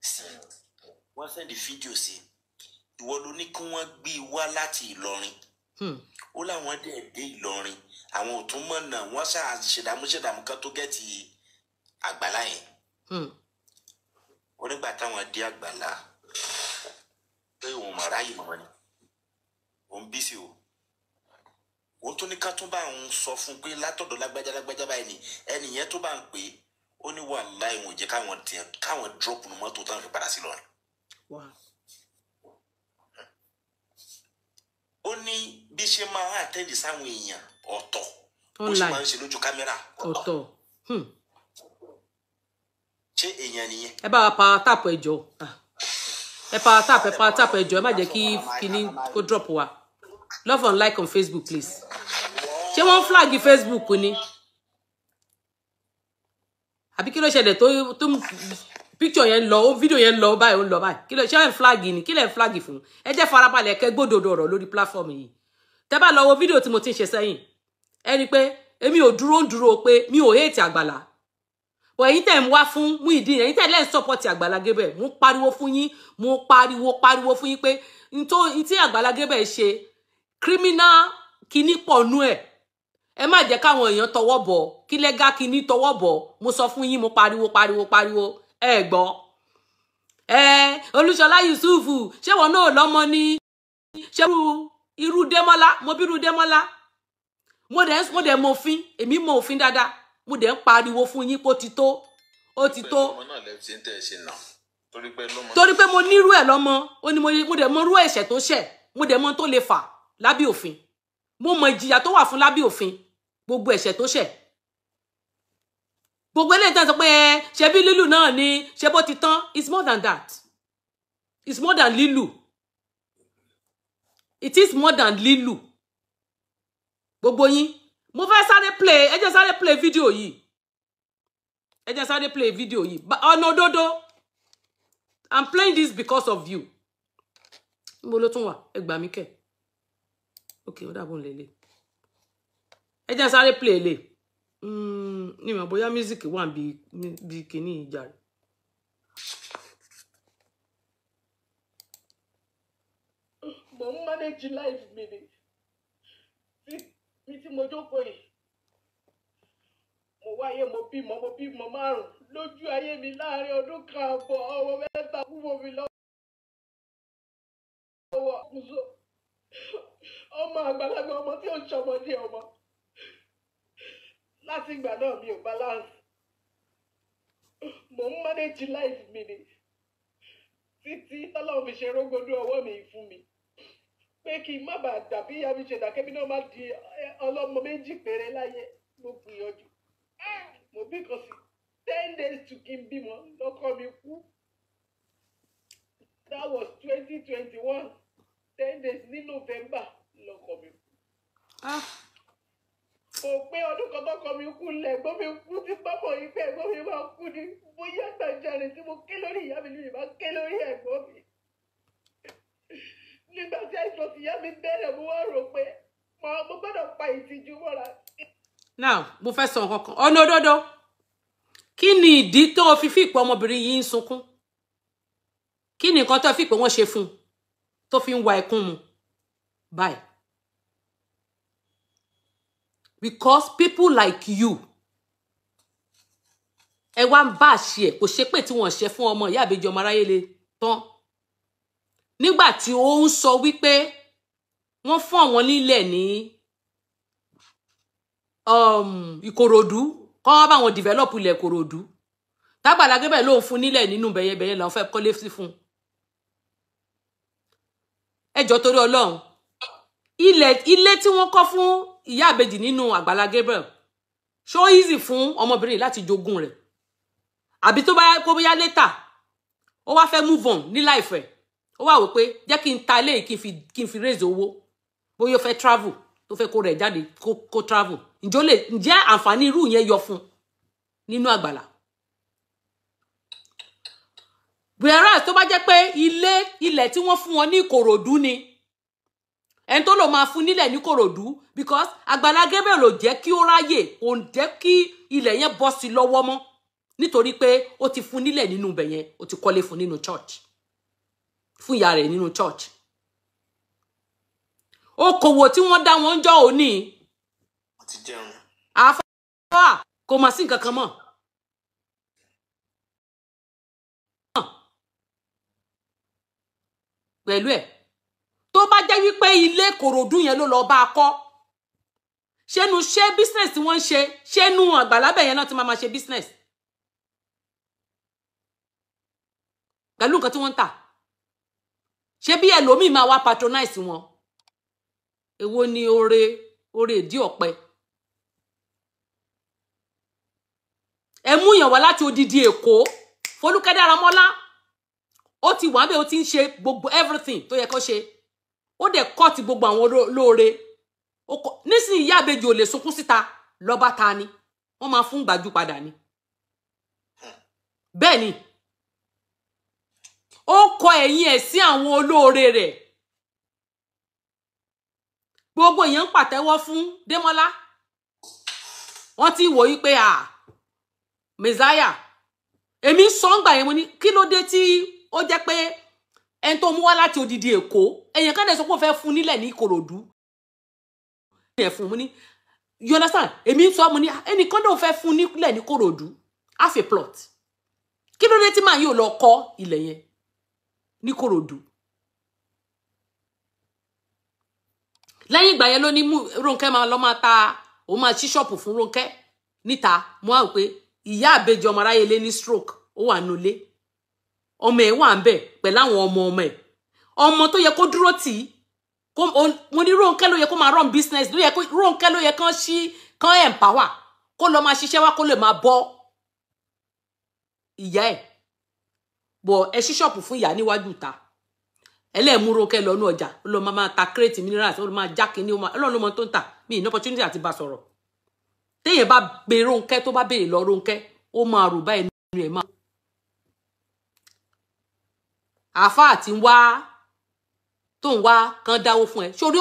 sí, wọ́n send video sí. Ìwọ ló ní kí wọ́n gbé e wá láti Ìlọrin. Ó láwọn dẹ̀ dé Ìlọrin, àwọn ò tún mọ̀nà, wọ́n ṣáà ṣèdààmú ṣèdààmú kan tó get àgbàlá yẹn. Ó nígbà táwọn dé àgbàlá pé òun mà ráyè mọ́ ni òun bí sí o, òun tún ní ká tún bá òun sọ fún pé látọ̀dọ̀ lágbájá lágbájá báyìí ni ẹnì yẹn tó bá ń pè é. Ó ní wàláhì, òun ò jẹ́ káwọn tiẹ̀ káwọn drop nu mọ́tò táwọn fi padà sí Ìlọrin. Ó ní bí ṣe máa ń àtẹ́lẹ̀ sáwọn èèyàn ọ̀tọ̀, bó ṣe máa ń ṣe lójú kámẹ́rà ọ̀tọ̀. Ṣé èèyàn nìyẹn? Ẹ bá wa power tap, ẹ jọ̀ọ́. Ẹ power tap, ẹ power tap, ẹ jọ̀ọ́. Ẹ má jẹ́ kí kíní kó drop wa. Love and like on Facebook, please. Ṣé wọ́n flag Facebook ni àbí kí ló ṣẹlẹ̀ tó tó picture yẹn lọ, ó fídíò yẹn lọ báyìí, ó ń lọ báyìí? Kí ló ṣe ń flag ni? Kí lẹ̀ ń flag fún? Ẹ jẹ́ farabalẹ̀ kẹ́ gbódòdó ọ̀rọ̀ lórí platform yìí. Tẹ́ bá lọ wo fídíò tí mo ti ń ṣe sẹ́yìn, ẹ rí i pé èmi ò dúró ń dúró pé mi ò hate Àgbàlá bọ̀. Ẹ̀yin tẹ̀ ń wá fún Muyideen, ẹ̀yin tẹ̀ lẹ́ ń support Àgbàlá Gabriel, mo pariwo fún yín, mo pariwo pariwo fún yín pé n tí Àgbàlá Gabriel ṣe, criminal kíní pọ̀ nú ẹ̀. Ẹ má jẹ́ káwọn èèyàn tọwọ́ bọ̀, kí lẹ́gà kíní tọwọ́ bọ̀. Mo sọ fún yín, mo pariwo pariwo pariwo, ẹ gbọ́. Ẹ Olúṣọlá Yusuf, ṣé wọn náà lọ́mọ ni? Ṣé irú Démọ́lá, mo bí irú Démọ́lá. Mo dẹ̀ mọ òfin, èmi mọ òfin dáadáa. Mo dẹ̀ ń pariwo fún yín pé ó ti tó, ó ti tó. Ọmọ náà lẹ ṣe ń tẹ̀ ṣe nà torí pé lọ́mọ. Torí pé mo nírú ẹ̀ lọ́mọ, ó ní mo dẹ̀ mọ irú ẹ̀ṣẹ̀ tó ṣẹ̀, mo dẹ̀ mọ tó lè fà lábẹ́ òfin, mo mọ ìjìyà tó wà fún lábẹ́ òfin, gbogbo ẹ̀ṣẹ̀ tó ṣẹ̀, gbogbo eléyìí tẹ́ ń sọ pé ẹ ṣe bí lílù náà ni, ṣe bó ti tán. It's more than that. It's more than lílù. It is more than lílù. Gbogbo yín, mo fẹ́ sáré play, ẹ jẹ́ sáré play fídíò yìí, ẹ jẹ́ sáré play fídíò yìí. Ọ̀nà òdodo, I'm playing this because of you. Níbo ló tún wà? Ẹ gbà mí kẹ́. Ok, ó dàbọ̀ lélẹ̀. Ẹ jẹ́ sáré play lè ní ìmọ̀ bóyá music wà bí kìíní ìjà rẹ̀. Mo ń manage life mi ni. Tí mi tí mo jókòó yìí, mo wáyé, mo bímọ, mo bímọ márùn lójú ayé mi. Láàrin ọdún kan àbọ̀, ọmọ 3 kú mọ́ mi lọ́wọ́. Kùsọ ọmọ àgbàlagbà, ọmọ tí ò ń ṣọmọdé ọmọ. Láti ìgbà náà, mi ò balance. Mo ń manage life mi ni títí tọ́lọ́run fi ṣe rógódó ọwọ́ mi fún mi pé kí n má bàa dàbí ìyá mi ṣe dàkẹ́bí náà, má di ọlọ́mọ méjì péré láyé. Mo gbìyànjú, mo bí kan sí. 10 days to kí n bímọ, lọ́kọ mi kú. That was 2021, 10 days ní November lọ́kọ mi kú. Ah. Kò pé ọdún kan tọkọ mi kú lẹ́gbọ́n mi kú. Tí pápọ̀ yìí pé ẹ̀gbọ́n mi máa kú ni, bóyá gbàjarè tí mo ké lórí ìyá mi lóye máa ké lórí ẹ̀gbọ́n mi. Nígbà tí àìsàn ti ìyá mi bẹ̀rẹ̀, mo wá rò pé mo gbọ́dọ̀ pa ìtìjú mọ́ra. Now, mo fẹ́ sọ nǹkan kan. Ọ̀nà òdodo, kí ni ìdí tó o fi fìpọ̀ ọmọbìnrin yìí ń sunkún? Kí ni nǹkan tó fi pé wọ́n ṣe fún un tó fi ń wa ẹkún mu báyìí? Because people like you, ẹ wá ń bá àṣì ẹ. Kò ṣe pé tí wọ́n ṣe fún ọmọ ìyá àbèjì ọmọ aráyé le tán nígbà tí ó ń sọ wípé wọ́n fún àwọn nílẹ̀ ní Ìkòròdú, kọ́ wá bá wọn develop ilẹ̀ Ìkòròdú. Tágbàlá Gabriel ló ń fún nílẹ̀ nínú bẹ̀yẹbẹ̀yẹ làwọn fẹ́ kọ́lé sí fún un. Ẹ jọ̀ọ́, torí Ọlọ́run, ilẹ̀ ilé tí wọ́n kọ́ fún ìyá àbèjì nínú Àgbàlá Gabriel, ṣó easy fún ọmọbìnrin yìí láti jogún rẹ̀? Àbí tó bá kó bóyá later ó wá fẹ́ move on ní life ẹ̀, ó wá wò pé jẹ́ kí n ta ilé yìí, kí n fi raise owó, bóyá ó fẹ́ travel, tó fẹ́ kó rẹ̀ jáde, kó travel, ǹjẹ́ ó lè? Ǹjẹ́ àǹfààní irú yẹn yọ fún nínú Àgbàlá? Whereas tó bá jẹ́ pé ilé ilẹ̀ tí wọ́n fún wọn ní Ìkòròdú ni, ẹni tó lò máa fún nílẹ̀ ní Ìkòròdú, because Àgbàlá Gabriel ò jẹ́ kí ó ráyè, kò jẹ́ kí ilẹ̀ yẹn bọ́ sí lọ́wọ́ mọ́, nítorí pé ó ti fún nílẹ̀ nínú ibẹ̀ yẹn, ó ti kọ́lé fún nínú church, fún ìyá rẹ̀ nínú church. Okòwò tí wọ́n dá wọn jọ òní. Wọ́n ti jẹun. Àáfàá kò mà sí nǹkan kan mọ́. Pẹ̀lú ẹ̀, tó bá jẹ́ wípé ilé Ìkòròdú yẹn ló lọ bá a kọ́, ṣénu ṣé business tí wọ́n ń ṣe, ṣénu àgbàlábẹ̀ yẹn náà ti máa ma ṣe business pẹ̀lú nǹkan tí wọ́n ń tà? Ṣé bí ẹlòmíì máa wá patronize wọn? Èwo ni oore oore ìdí ọ̀pẹ? Ẹ mú yàn wá láti odidi Èkó. Folúkẹ́ Dáramọ́lá ó ti wà bẹ́ẹ̀, ó ti ń ṣe gbogbo everything tó yẹ kó ṣe, ó dẹ̀ kọ́ ti gbogbo àwọn olóore. Nísìnyí ìyá àbejì ò lè sunkún síta lọ́ba ta ni wọ́n máa fún gbàjú padà ni. Bẹ́ẹ̀ ni ó kọ ẹ̀yìn ẹ̀ sí àwọn olóore rẹ̀. Gbogbo èèyàn ń pàtẹ́wọ́ fún Démọ́lá, wọ́n ti wò yí pé à Messiah. Èmi sọ ń gbà yẹn, mo ní kí ló dé tí ó jẹ́ pé ẹni tó mú wá láti odidi Èkó, èèyàn kan dẹ̀ sọ pé ó fẹ́ fún nílẹ̀ ní Ìkòròdú ẹ̀ fún mu ní, you understand? Èmi sọ mo ní ẹnìkan náà fẹ́ fún nílẹ̀ ní Ìkòròdú, half a plot. Kí ló dé tí màá yóò lọ kọ́ ilẹ̀ yẹn ní Ìkòròdú? Lẹ́yìn ìgbà yẹn ló ní Rónkẹ́ máa lọ máa ta, òun máa ṣí ṣọ́ọ̀pù fún Rónkẹ́ níta. Mo á rò pé ìyá àbejì ọmọ aráyé lé ní stroke, ó wà nulẹ̀, ọmọ ẹ̀ wà ń bẹ̀ pẹ̀lú àwọn ọmọ ọmọ ẹ̀, ọmọ tó yẹ kó dúró tì í. Mo ní Rónkẹ́ ló yẹ kó máa run business, ló yẹ kó Rónkẹ́ ló yẹ kán ṣí kán empower kó lọ máa ṣiṣẹ́ wá, kó lè máa bọ́ ìyá ẹ̀ bọ̀. Ẹ ṣí ṣọ́ọ̀pù fún ìyá níwájú ìta, ẹlẹ́ẹ̀mú Rónkẹ́ lọ inú ọjà, ó lọ máa ta crate minerals, ó lọ máa já kínní, Ọlọ́run ló mọ tó ń tà. Mi ní opportunity àti bá sọ̀rọ̀. Téèyàn bá gbé Rónkẹ́, tó bá béèrè lọ Rónkẹ́, ó máa rò báyìí nínú ẹ̀ máa. Àáfàá tí ń wá tó ń wá kan dáwó fún ẹ sórí,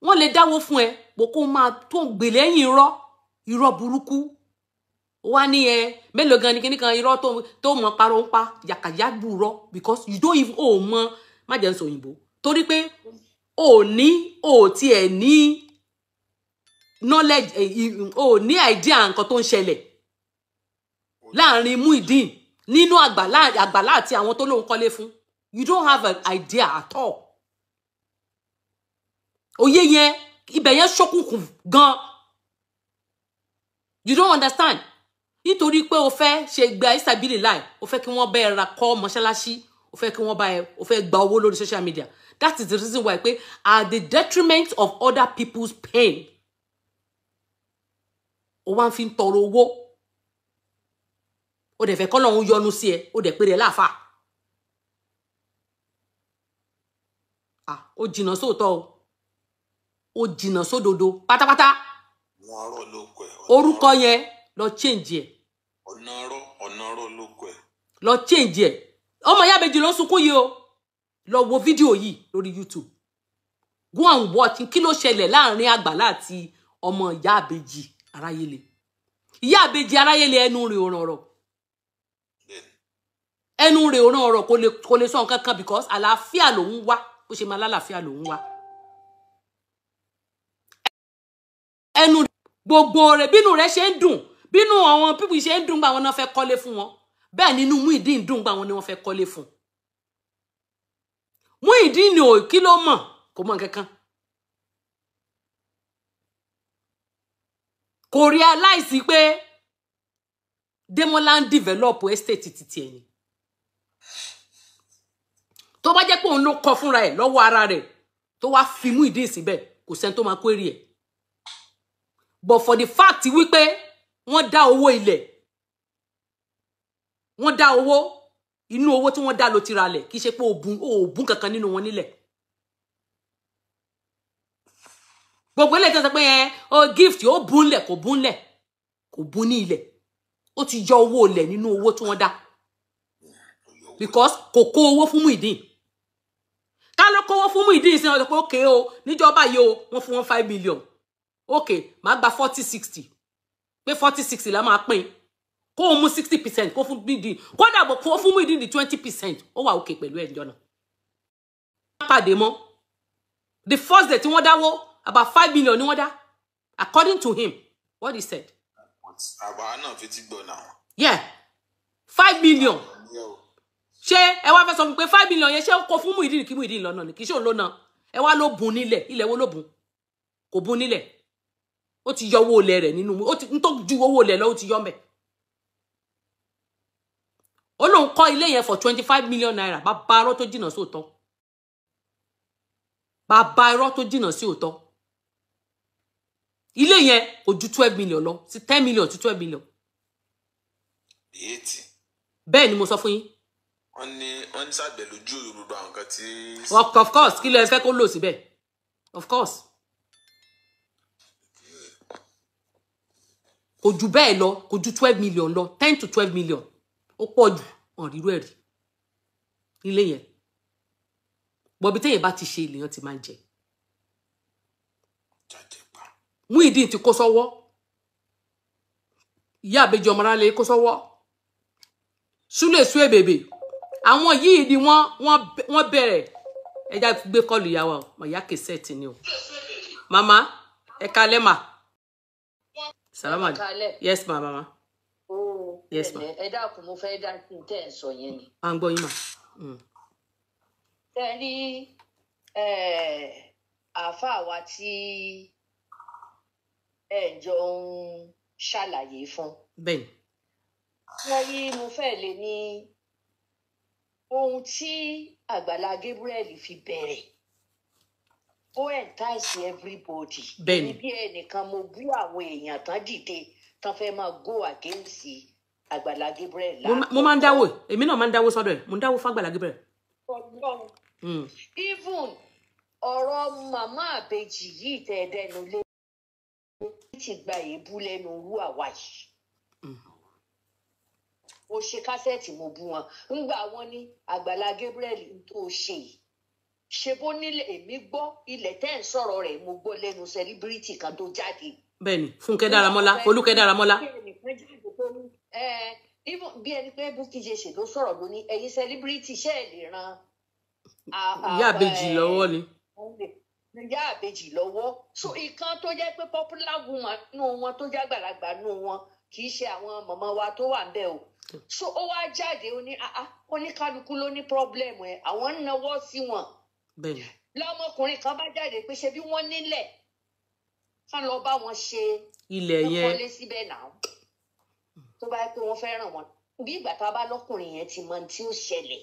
wọ́n lè dáwó fún ẹ bó kó máa tó ń gbè lẹ́yìn irọ́, irọ́ burúkú wá ní ẹ mélòó gan ni kíní kan, irọ́ tó mọ parọ́ ń pa yàkàyàgbù rọ, because you don't even ò mọ, má jẹ́ ń sọ òyìnbó, torí pé ò ní ò tiẹ̀ ní knowledge, ò ní idea nǹkan tó ń ṣẹlẹ̀ láàrin Muyideen nínú àgbàlá àgbàlá àti àwọn tó lóun kọ́lé fún. You don't have an idea at all. Òye yẹn, ibẹ̀ yẹn ṣókùnkùn gan. You don't understand, nítorí pé o fẹ́ ṣe gba isabili láì, o fẹ́ kí wọ́n bá ẹ ra kọ́ mọ́ṣáláṣí, o fẹ́ kí wọ́n bá ẹ, o fẹ́ gba owó lórí social media. That is the reason why pé at the detriment of other people's pain, o wá ń fi tọrọ owó, o dẹ̀ fẹ́ kọ́ lọ́hún yọ́nú sí ẹ, o dẹ̀ pé rẹ̀ láàfà. Ah, ó jìnnà sóòótọ́ o, ó jìnnà sódodo pátápátá. Wọn arọ ló kọ ẹ. Orúkọ yẹn lọ change ẹ. Ọ̀nà ọ̀rọ̀, ọ̀nà ọ̀rọ̀ ló kọ ẹ. Lọ change ẹ. Ọmọ ìyá àbèjì ló ń sunkún yìí o. Lọ wo fídíò yìí lórí YouTube, go and watch kí ló ṣẹlẹ̀ láàrin àgbàlá àti ọmọ ìyá àbèjì aráyélé. Ìyá àbèjì aráyélé, ẹnu rẹ̀ ò ràn ọ̀rọ̀, ẹnu rẹ̀ ò ràn ọ̀rọ̀, kò lè sọ nǹkan kan because àlàáfíà lòún wá, bó ṣe máa lálàáfíà lòún wá. Ẹnu gbogbo rẹ̀, bínú rẹ̀ ṣe ń dùn, bínú àwọn pípì ṣe ń dùn gbà wọn náà fẹ́ kọ́lé fún wọn, bẹ́ẹ̀ nínú Muyideen dùn gbà wọn ni wọ́n fẹ́ kọ́lé fún Muyideen ni ò kí ló mọ̀, kò mọ̀ nǹkan kan, kò realize pé Demola ń develop estate títí ẹ̀ ni. Tó bá jẹ́ pé òun ló kọ fúnra ẹ̀ lọ́wọ́ ara rẹ̀ tó wá fi Muyideen síbẹ̀, kò sẹ́ni tó máa query ẹ̀. But for the fact wípé wọ́n dá owó ilẹ̀, wọ́n dá owó, inú owó tí wọ́n dá ló ti ra lẹ̀, kì í ṣe pé òògùn kankan nínú wọn nílẹ̀. Gbogbo ilé ìtọ́sọ pé ẹ o gift, ó búnlẹ̀, kò búnlẹ̀, kò bún ní ilẹ̀, ó ti yọ owó ilẹ̀ nínú owó tí wọ́n dá because kò kó owó fún Muyideen. Ká ló kówó fún Muyideen sí ọ̀dọ̀ pé ókè o, níjọba yìí o, wọ́n fún wọn 5 million, ókè, màá gba 40-60, pé 40-60 la máa pín, kó o mú 60%, kó fún Muyideen, kódà bò kó fún Muyideen ní 20%, ó wà òkè pẹ̀lú ẹ̀ níjọ́ náà. Pàdé mọ́ the first day tí wọ́n dáwó, about 5 million ni wọ́n dá, according to him, what he said. Àbá náà fi ti gbọ́ náà. Yeah, 5 million. Ṣé ẹ wá fẹ́ sọ fún mi pé 5 million yẹn, ṣé ó kó fún Muyideen kí Muyideen lọ́nà ni? Kì í ṣe òun ló ná. Ẹ wá ló bùn nílẹ̀. Ilẹ̀ wo ló bùn? Kò bùn nílẹ̀. Ó ti yọ owó ilẹ̀ rẹ̀ nínú, ó ti ń tó ju owó ilẹ̀ lọ, ó ti yọ mẹ́. Ó lóun kọ́ ilé yẹn for ₦25 million. Bàbá irọ́ tó jìnnà sí òótọ́, bàbá irọ́ tó jìnnà sí òótọ́. Ilé yẹn kò ju 12 million lọ sí, 10 million to 12 million. Eighty. Bẹ́ẹ̀ ni mo sọ fún yín. Wọ́n ní sàgbẹ̀ lójú gbogbo àwọn nǹkan tí. Of course, kí ló ẹ fẹ́ kó lò síbẹ̀? Of course, kò ju bẹ́ẹ̀ lọ, kò ju 12 million lọ, 10 to 12 million ó pọ̀ jù. Hàn rírú ẹ̀ rí ilé yẹn bọ̀bí téèyàn bá ti ṣe, ènìyàn ti máa ń jẹ. Jàjẹ pa. Muyideen ti kó sọ́wọ́ ìyá àbẹjọ, ọmọrálẹ kó sọ́wọ́ súlẹ sú èbèbè. Àwọn yìí ni wọ́n bẹ̀rẹ̀. Ẹja gbé kọlù ìyá wa o, ìyá kẹsẹẹtì ni o. Màmá, ẹ kalẹ́ mà, sàlámà. Kalẹ́. Yes ma, mama. Ó Yes, ma. ẹ ẹ dákun, mo fẹ́ dá sí tẹ́ ẹ̀ sọ yẹn ni. À ń gbọ́ yín mà. Tẹ́ ẹ rí àáfàá wa tí ẹ jọ ń ṣàlàyé fún. Bẹ́ẹ̀ ni. Wọ́n rí, mo fẹ́ lè ní ohun tí Àgbàlá Gabriel fi bẹ̀rẹ̀, ó entice everybody. Bẹ́ẹ̀ ni. Èmi bí ẹnìkan, mo bú àwọn èèyàn tán dìde tán fẹ́ máa go against Àgbàlá Gabriel. Mo máa ń dáwó, èmi náà máa ń dáwó sọ́dọ̀ ẹ̀, mo ń dáwó f'Àgbàlá Gabriel. Ọlọ́run. Even ọ̀rọ̀ màmá àbèjì yìí tẹ́ ẹ dẹnu lé ti gba èébú lẹ́nu irú àwa yìí. Mo ṣe kásẹ̀tì, mo bú wọn ńgbà wọn ní Àgbàlá Gabriel ń tó ṣe yìí, ṣe bó nílẹ̀. Èmi gbọ́ ilẹ̀ tẹ́ ẹ̀ ń sọ̀rọ̀ rẹ̀, mo gbọ́ lẹ́nu celebrity kan tó jáde. Bẹ́ẹ̀ ni, Fúnkẹ́ Dáramọ́lá, Folúkẹ́ Dáramọ́lá. Bí ẹnìkan jáde tó ní ẹ, even bí ẹni pé Bukky Jesse ló sọ̀rọ̀ ló ní ẹ̀yin celebrity, ṣe é lè ran ìyá àbèjì lọ́wọ́ ni. Ìyá àbèjì lọ́wọ́. So ìkan tó jẹ́ pé popular woman nù wọn, tó jẹ́ àgbàlagbà nù wọn, kì í ṣe àwọn mọ̀mọ́ wa tó wà ń bẹ̀ o. So ó wá jáde, ó ní ah ah, oníkálukú ló ní problem ẹ̀, àwọn ń nawọ́ sí wọn. Bẹ́ẹ̀ ni. Lọmọkùnrin kan bá jáde pé ṣe bí wọ́n nílẹ̀, kán lọ bá wọn ṣe ilẹ̀ wọ́n yẹn kọ́lé síbẹ̀ náà, tó bá yẹ pé wọ́n fẹ́ràn wọn. Bí ìgbà tá a bá lọ́kùnrin yẹn ti mọ ohun tí ó ṣẹlẹ̀,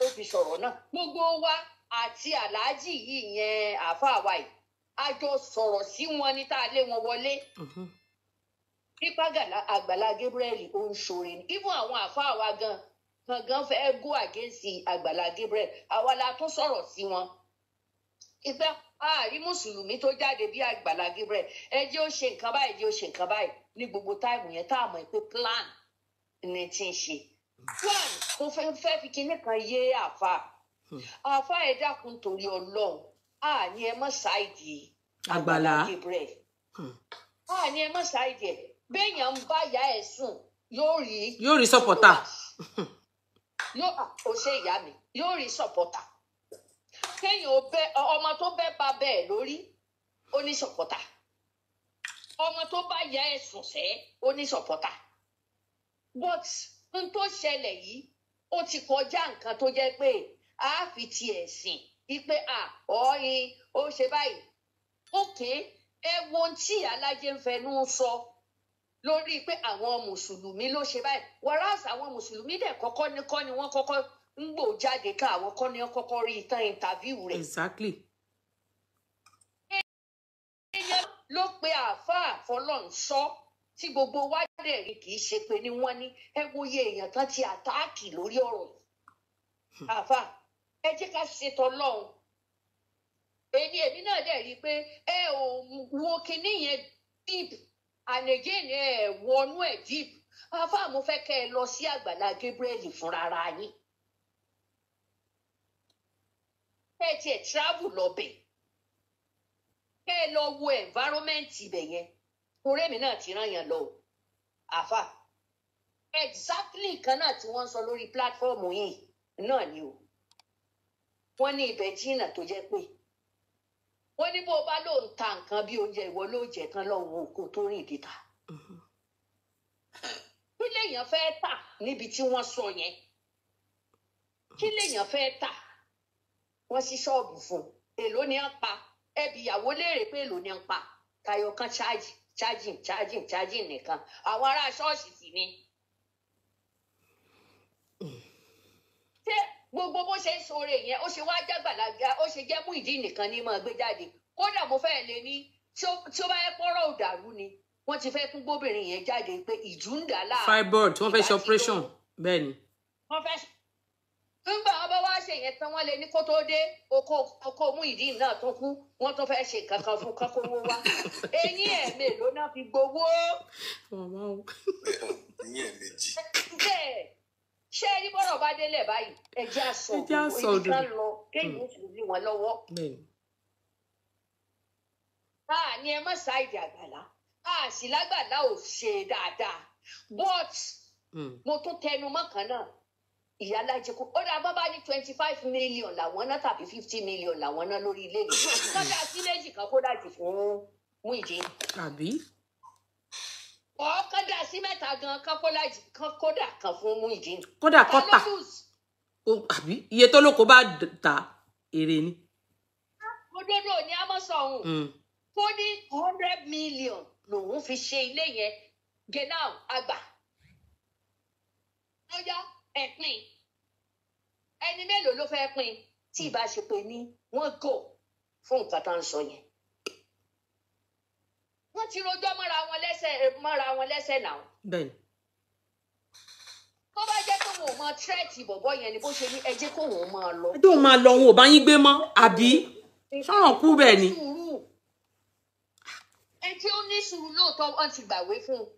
ó fi sọ̀rọ̀ náà. Gbogbo wa àti aláàjì yìí yẹn, àáfàá wa yìí, a jọ sọ̀rọ̀ sí wọn ní tá a lé wọn wọlé. Nípa Àgbàlá Gabriel, ó ń ṣoore ni. Even àwọn àáfàá wa gan gangan fẹ́ go against Àgbàlá Gabriel, àwa la tún sọ̀rọ̀ sí wọn. Ìfẹ́ àárí mùsùlùmí tó jáde bí Àgbàlá Gabriel, ẹ jẹ́ ó ṣe nǹkan báyìí, ẹ jẹ́ ó ṣe nǹkan báyìí ní gbogbo time yẹn, tá a mọ̀ pé plan ni ti ń ṣe. Plan mo fẹ́ fi kinní kan yé àáfàá. Àáfàá, ẹ dákun torí Ọlọ́run, àní ẹ mọ̀ ṣáìdì Àgbàlá. Gabriel, àní ẹ mọ̀ ṣáìdì ẹ̀. Béèyàn ń bá ìyá ẹ̀ sùn, yóò rí Yóò rí supporter. Yóò ó ṣe ìyá mi, yóò rí supporter. Kéèyàn ó bẹ ọmọ tó bẹ́ ba bẹ́ẹ̀ lórí, ó ní supporter. Ọmọ tó bá ìyá ẹ̀ sùn sẹ́, ó ní supporter. But n tó ṣẹlẹ̀ yìí, ó ti kọjá nǹkan tó jẹ́ pé a fi ti ẹ̀sìn wípé à ọ̀yin ó ṣe báyìí. Ókè, ẹ wo ohun tí alájẹ ń fẹnu sọ lórí pé àwọn mùsùlùmí ló ṣe báyìí, whereas àwọn mùsùlùmí dẹ̀ kọ́kọ́ ní kọ́ ni wọ́n kọ́kọ́ ń gbò jáde ká, àwọn kọ́ ni wọ́n kọ́kọ́ rí ìtàn interview rẹ̀. Èèyàn ló pe àáfàá fọlọ́nṣọ́ tí gbogbo wa dẹ̀ rí, kì í ṣe pé ní wọ́n ní. Ẹ wo iye èèyàn tán ti attack lórí ọ̀rọ̀ yìí. Àáfàá, ẹ jẹ́ ká ṣètò Ọlọ́run. Èmi náà dẹ̀ rí i pé ẹ ò wo kinní yẹn deep, and again ẹ wọnú ẹ̀ deep. Àáfàá, mo fẹ́ kẹ́ ẹ lọ sí Àgbàlá Gabriel fúnra yín, kẹ́ ẹ tiẹ̀ travel lọ bẹ̀, kẹ́ ẹ lọ wo environment ibẹ̀ yẹn, torí èmi náà ti rán yẹn lọ o. Àáfàá, exactly kan náà tí wọ́n ń sọ lórí platform yìí náà ni o. Wọ́n ní ibẹ̀ jìnnà, tó jẹ́ pé wọ́n ní bó o bá lóun ta nǹkan bí oúnjẹ, ìwọ ló jẹ tán lọ́wọ́ oko tó rìn dìta. Kí lèèyàn fẹ́ tà níbi tí wọ́n sọ yẹn? Kí lèèyàn fẹ́ tà? Wọ́n ṣí ṣọ́ọ̀bù fún un, èló ni ń pa? Ẹbí ìyàwó léèrè pé èló ni ń pa tayọ kan charge, charging, charging, charging nìkan. Àwọn ará ṣọ́ọ̀ṣì sì ni. Ṣé gbogbo bó ṣe ń ṣoore yẹn, ó ṣe wá jágbàlagbà, ó ṣe jẹ́ Muyideen nìkan ní máa gbé jáde? Kódà mo fẹ́ lè ní Tí ó bá yẹ pọ́rọ̀ ò dàrú ni wọ́n ti fẹ́ tún gbóbìnrin yẹn jáde pé ìjú ń dà láàmú. Fibroid tí wọ́n fẹ́ ṣe operation bẹ́ẹ̀ ni. Wọ́n fẹ́ ṣe. Nígbà wọn bá wá ṣe yẹn tán, wọ́n lè ní kó tó dé oko Muyideen náà tó kú, wọ́n tó fẹ́ ṣe nǹkan kan fún kọ́kọ́wó wá. Eyín ẹ̀ mélòó náà fi gbowó. Eyín ẹ̀ méjì. Bẹ́ẹ̀ ṣé rí bọ́rọ̀ bá délẹ̀ báyìí, ẹ jẹ́ àsọ ibi kan lọ kéèyàn ó sì rí wọn lọ́wọ́. A ní ẹ má ṣáìdì Àgbàlá, a sì lágbàlá ò ṣe dáadáa, but mo tún tẹnu mọ́ kan náà. Ìyálájẹ kó ó dáa, bá ní 25 million làwọn ná tàbí 50 million làwọn ná lórí ilé yìí, kọ́dà sí méjì kan kó dájú fún Muyideen. Àbí? Ọ̀ kọ́dà sí mẹ́ta gan kan kódà kan fún Muyideen. Kódà kọ́tà àbí iye tó lóko bá ta èrè ni. Òdodo ni a mọ̀ sọ òun. Kó ní 100 million lòun fi ṣe ilé yẹn, genau àgbà. Ó yá, ẹ pín. Ẹni mélòó ló fẹ́ pín tí ìbá ṣe pé ní wọ́n gò fún nǹkan tá ń sọ yẹn. Wọ́n ti rojọ́ mọ́ra wọn lẹ́sẹ̀ náà. Bẹ́ẹ̀ni. Tó bá jẹ́ pé wọn ò mọ tírẹ́ẹ̀tì bọ̀bọ́ yẹn ni bó ṣe ní ẹ jẹ́ kó wọn máa lọ. Ẹ jẹ́ òun máa lọ, òun ò bá yín gbé mọ́ àbí sọ̀rọ̀ kú bẹ́ẹ̀ ni. Ẹ tí ó ní sùúrù lóòótọ́, wọ́n ti gbàwé fún un.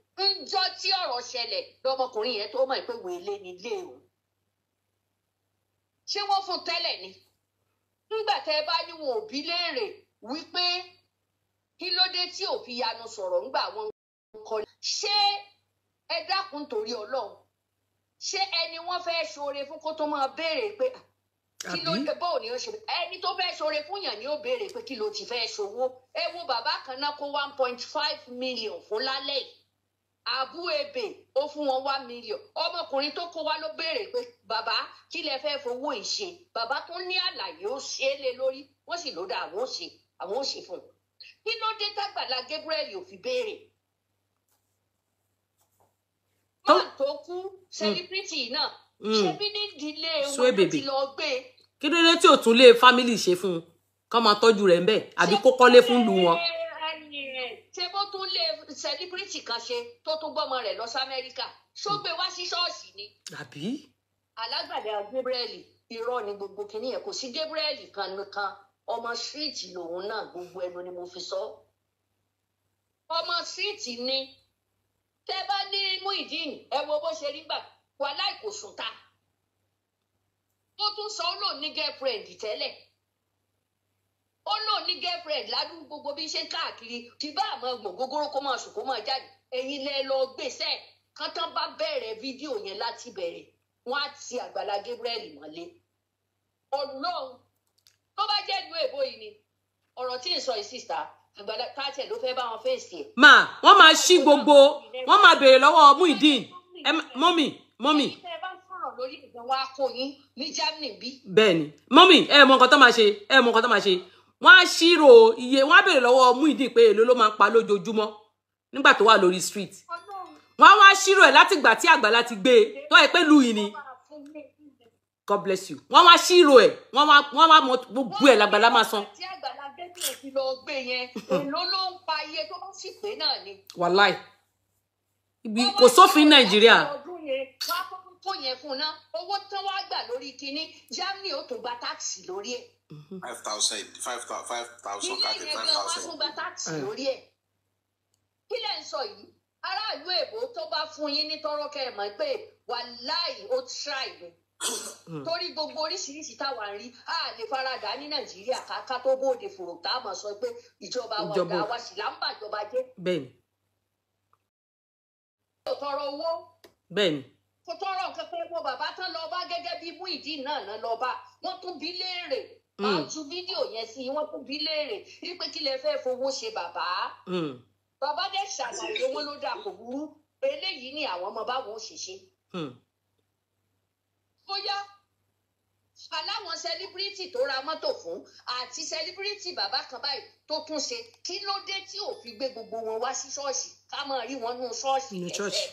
Ńjọ́ tí ọ̀rọ̀ ṣẹlẹ̀ lọmọkùnrin yẹn tó mọ̀ pé wèlé ni ilé o. Ṣé wọ́n fún tẹ́lẹ̀ ni? Nígbà tẹ́ ẹ bá ní wọn ò bí léèrè wípé kí ló dé tí ò fi yanu sọ̀rọ̀ ńgbà wọn kọ́ ni. Ṣé ẹ dákun torí Ọlọ́run? Ṣé ẹni wọ́n fẹ́ ṣoore fún kó tó máa béèrè pé kí ló dé, bóò ni ó ṣe? Ẹni tó fẹ́ ṣoore fún yàn ni ó béèrè pé kí ló ti fẹ́ ṣòwò. Ẹ wo bàbá kan náà kó 1.5 million fún lálẹ́ yìí. Àbú ebè ó fún wọn 1 million. Ọmọkùnrin tó kó wá ló béèrè pé bàbá kí lẹ fẹ́ fowó ìṣe. Bàbá tó ní àlàyé ó ṣe é lé lórí, wọ́n sì ló dá àwọn ó ṣe fún un. Kí ló dé tágbàlá Gabriel ò fi béèrè? Máà tó kú celebrity náà ṣé bí ní ìdílé wọn ló ti lọ gbé. Kí ló dé tí ò tún lé family ṣe fún un kó máa tọ́jú rẹ̀ ńbẹ̀ àbí kó kọ́lé fún lu wọn. Ṣé bó tún lé celebrity kan ṣe tó tún gbọ́mọ rẹ̀ lọ sí Amẹ́ríkà, ṣó gbé wá sí ṣọ́ọ̀ṣì ni. Àbí? Alágbàdá Gabriel irọ́ ni gbogbo kìíní yẹn, kò sí Gabriel kan nìkan, ọmọ street lòun náà, gbogbo ẹnu ni mo fi sọ. Ọmọ street ni. Tẹ́ bá ní Muyideen ẹ wo bó ṣe rí gbà wà láì kò sùn ta. Ó tún sọ ó lòun ní girlfriend tẹ́lẹ̀. Ó lòun ní girlfriend ládùúgbò gbogbo bí ṣe ń káàkiri kí bá àmọ́ gbọ̀n gógóró kó máa sùn kó máa jáde. Ẹ̀yin lẹ lọ gbèsè kán tán bá bẹ̀rẹ̀ fídíò yẹn láti bẹ̀rẹ̀, wọ́n á ti Àgbàlá Gabriel mọ́lé. Ọlọ́run tó bá jẹ́ ìlú èbó yìí ni ọ̀rọ̀ tí ń sọ yìí sísá Àgbàlá káàtẹ̀ ló fẹ́ bá wọn fèsì ẹ̀. Mà wọ́n máa ṣí gbogbo, wọ́n máa béèrè lọ́wọ́ Muyideen. Mọ́mì mọ́mì. Ẹni tẹ́ ẹ bá sọ̀rọ̀ lórí ìgbọ̀n wa kó yín ní Germany bí. Bẹ́ẹ̀ni mọ́mì, ẹ mọ nǹkan tó máa ṣe, ẹ mọ nǹkan tó máa ṣe. Wọ́n á ṣírò iye, wọ́n á béèrè lọ́wọ́ Muyideen pé èló ló máa ń pa lójoojúmọ́ nígbà tó wà lórí street. Wọ́n á wá ṣírò ẹ̀ látìgbà tí Àgbàlá ti gbé e tó ẹ pé lu yìí ni. God bless you. Wọ́n wá ṣírò ẹ̀, wọ́n wá mọ gbogbo ẹ̀ l'Àgbàlá máa san. Tí Àgbàlá Gabriel fi lọ gbé yẹn, èló ló ń pa iye tó bá sì pé náà ni. Wàláì. Ibi kò sófin Nàìjíríà. Wọ́n á kọ́kọ́ kó yẹn fún un ná. Owó tán wá gbà lórí kinní, Germany ó tún gba táàkì lórí ẹ̀. 5,000 5,000 Ilé yẹn gan wọ́n á tún gba táàkì lórí ẹ̀. Kí lẹ̀ ń sọ yìí? Aráàlú èbó tó bá fún yín ní tọ́rọ́ kẹ́ ẹ̀ mọ̀ pé wàláì ó try ni. Torí gbogbo oríṣiríṣi táwa ń rí, a lè faradà ní Nàìjíríà ká tó bóde fòrò tá a mọ̀ sọ pé ìjọba wa ọ̀gá wa sì là ń bàjọba jẹ́. Bẹ́ẹ̀ni. Kò tọrọ owó. Bẹ́ẹ̀ni. Kò tọrọ nǹkan pé wo bàbá tán lọ bá gẹ́gẹ́ bí Muyideen náà náà lọ bá, wọ́n tún bí léèrè. Máa ju fídíò yẹn sí i, wọ́n tún bí léèrè wípé kí lẹ fẹ́ fowó ṣe bàbá. Bàbá dẹ̀ ṣàlàyé owó ló dà kò burú. Eléyìí ni àwọn ọmọ báwọn ò ṣe ṣe. Bóyá aláwọn sẹlíbírìtì tó ra mọ́tò fún àti sẹlíbírìtì bàbá kan báyìí tó tún ṣe, kí ló dé tí ò fi gbé gbogbo wọn wá sí ṣọ́ọ̀ṣì ká máa rí wọn nú ṣọ́ọ̀ṣì kẹfẹ́.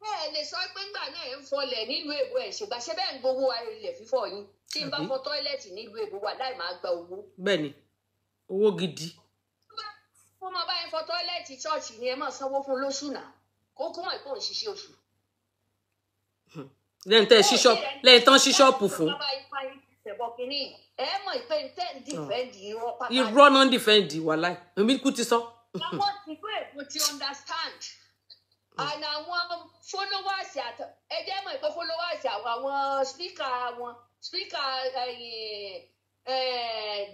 Bẹ́ẹ̀ lè sọ pé ńgbà náà ẹ̀ ń fọlẹ̀ nílùú èbó ẹ̀ ṣègbà ṣé bẹ́ẹ̀ ń gbowó ilẹ̀ fífọ̀ yín. Tí n bá fọ tọ́ílẹ̀tì nílùú èbó wà láì máa gba owó. Bẹ́ẹ̀ni, owó gidi. Kó máa bá yẹn fọ tọ́ílẹ̀tì ṣọ́ọ̀ṣì ni ẹ máa sanwó fún lóṣù náà. Kó kó mọ̀ pé òun ṣiṣẹ́ oṣù. Lẹ́yìn tẹ́ ṣí ṣọ́ọ̀pù, lẹ́yìn tán ṣí ṣọ́ọ̀pù fún. Ẹ mọ̀ pé tẹ́ ń dìfẹ́ǹdì irọ́ pátá. Irọ́ náà ń dìfẹ́ǹdì wàláì. Èmi kú ti sọ. Àwọn tìlú èbó ti understand. And àwọn followers ẹ jẹ́ mọ̀ pé followers àwọn speaker wọn speaker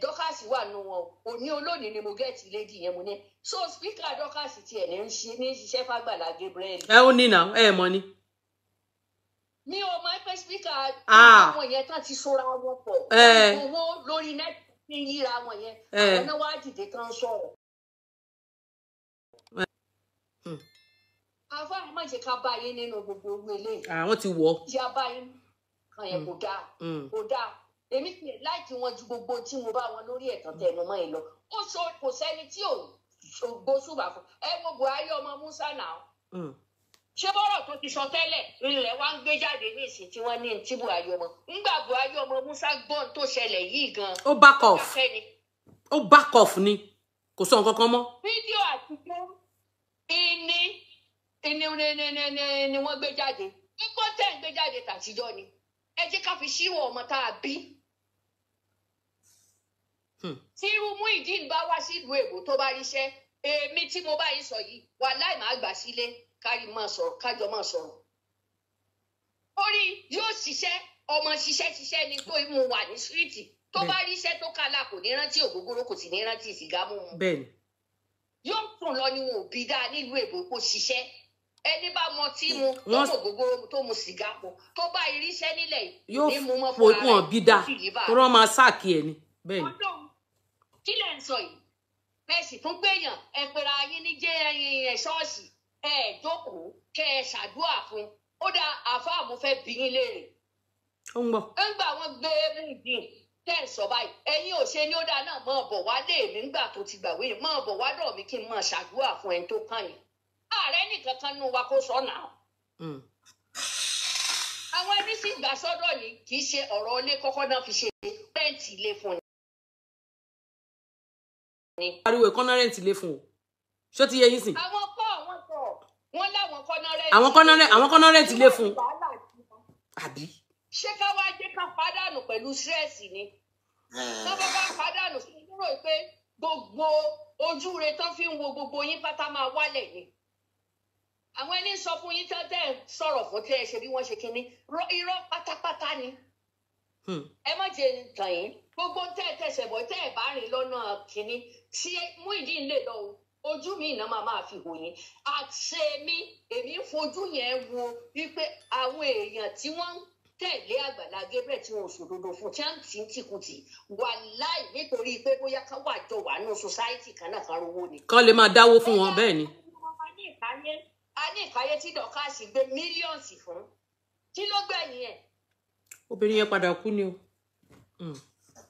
Dorcas wà nù wọn. Òní olónìí ni mo gẹ́ẹ̀tì lady yẹn mo ní. So speaker Dorcas tiẹ̀ ní ń ṣiṣẹ́ fàgbàlá Gabriel. Ẹ ó ní nà ẹ mọ̀ ni. Mi ò mọ̀ pé speaker àwọn yẹn tán ti sora wọn pọ̀. Owó lórí nẹ́ẹ̀tì ń yíra wọn yẹn. Àwọn náà wá dìde tán sọ̀rọ̀. Àfáà má jẹ́ ká bá yín nínú gbogbo owó eléyìí. Àwọn ti wọ̀. Jẹ́ abá yín kan yẹn kò dáa. Kò dáa. Èmi kì í láìkí wọn ju gbogbo tí mo bá wọn lórí ẹ̀tàn tẹnu mọ́ ẹ lọ. Ó sọ kò sẹ́ni tí ò gbósùbà fún. Ẹ wo Buhari ọmọ Musa náà. Ṣé bọ́rọ̀ tó ti sọ tẹ́lẹ̀ ilẹ̀ wa ń gbé jáde ní ìsìn tí wọ́n ní tí Buhari ọmọ. Ńgbà Buhari ọmọ Musa gbọ́n tó ṣẹlẹ̀ yìí gan. Ó back off. Ó back off ni. Kò sọ nǹkan kan mọ́. Fídíò àtijọ́ ìní ni wọ́n gbé jáde. Kíkọ́ tẹ̀ ń gbé jáde tàtijọ́ ni. Ẹ jẹ́ ká fi ṣírò ọmọ tá a bí. Tí irú Muyideen bá wá sílùú èbó tó bá ríṣẹ́, èmi tí mo bá yín sọ yìí, wàláì máa gbà sílé kárí máa sọ̀rọ̀ kájọ máa sọ̀rọ̀. Orí yóò ṣiṣẹ́ ọmọ ṣiṣẹ́ ṣiṣẹ́ ni tó mú wà ní síríìtì tó bá ríṣẹ́ tó kálá kò ní rántí ògógóró kò sì ní rántí sìgá mímu. Bẹ́ẹ̀ni. Yóò tún lọ ni wọn ò bí dáa nílùú èbó kó ṣiṣẹ́. Ẹni bá mọ tí mu tó mọ ògógóró tó mu sìgá mu tó bá iríṣẹ́ nílẹ̀ yóò ní mu mọ́ fò fúnra wọn rẹ̀ bí dáa yóò tó rán máa sáàkì ẹ ni. Bẹ́ẹ̀ni. Kí lẹ̀ ń sọ yìí? Ẹ sì tún gbèyàn ẹ pera yín ní jẹ́ ẹyin ṣọ́ọ̀ṣì ẹ jókòó kẹ ẹ ṣàdúrà fún ó dá àáfàá mo fẹ́ bi yín léèrè. Ó ń gbọ́. Ńgbà wọn gbé Muyideen tẹ́ ẹ̀ sọ báyìí ẹ̀yin ò ṣe ní ó dáa náà mọ́ ọ̀bọ̀ wá lé mi ńgbà tó ti gbàwé yìí mọ́ ọ̀bọ̀ wá dọ̀ mí kí n máa ṣàdúrà fún ẹni tó kàn yín. Ààrẹ nìkan kan nú wa kó sọ náà. Àwọn ẹni sì gbà sọ́dọ̀ ní kì í ṣe ọ̀rọ̀ ilé kọ́kọ́ náà fi ṣe rẹ́ǹtì ilé fún ni. Ariwo ìkànnà rẹ́ǹtì ilé fún o. Ṣó ti yé yín sìn? Àwọn kọ́ àwọn sọ wọ́n láwọn kọ́nà rẹ́ǹtì. Àwọn kọ́nà rẹ́ǹtì ilé fún. Àbí? Ṣé ká wá jẹ́ ká pàdánù pẹ̀lú stress ni? Tó bá bá pàdánù sí i rò pé gbogbo ojú rẹ tán fi ń wo gbogbo yín pátá máa wálẹ̀ ni. Àwọn ẹni sọ fún yín tán tẹ́ ẹ̀ sọ̀rọ̀ fún tẹ́ ẹ ṣe bí wọ́n ṣe kínní irọ́ pátápátá ni. Ẹ má jẹ tàn yín gbogbo tẹ́ ẹ tẹ̀sẹ̀ bọ̀ tẹ́ ẹ bá rìn lọ́nà kínní tí Muyideen lè lọ o ojú mi iná máa fi hò yín àṣẹ mi èmi ń fojú yẹn wo wípé àwọn èèyàn tí wọ́n ń tẹ̀lé Àgbàlá Gabriel tí wọn ò sòdodo fún tí wọ́n ti ń tìkùtì wàláì nítorí pé bóyá ká wà jọ wà nù sọsáìtì kan náà kan rówó ni. Kán lè máa dáwó fún wọn bẹ́ẹ̀ ni. A ní ìkáyé tí Dorcas gbé mílíọ̀nù fún kí ló gbẹ̀yìn ẹ̀. Obìnrin yẹn padà kú ni o.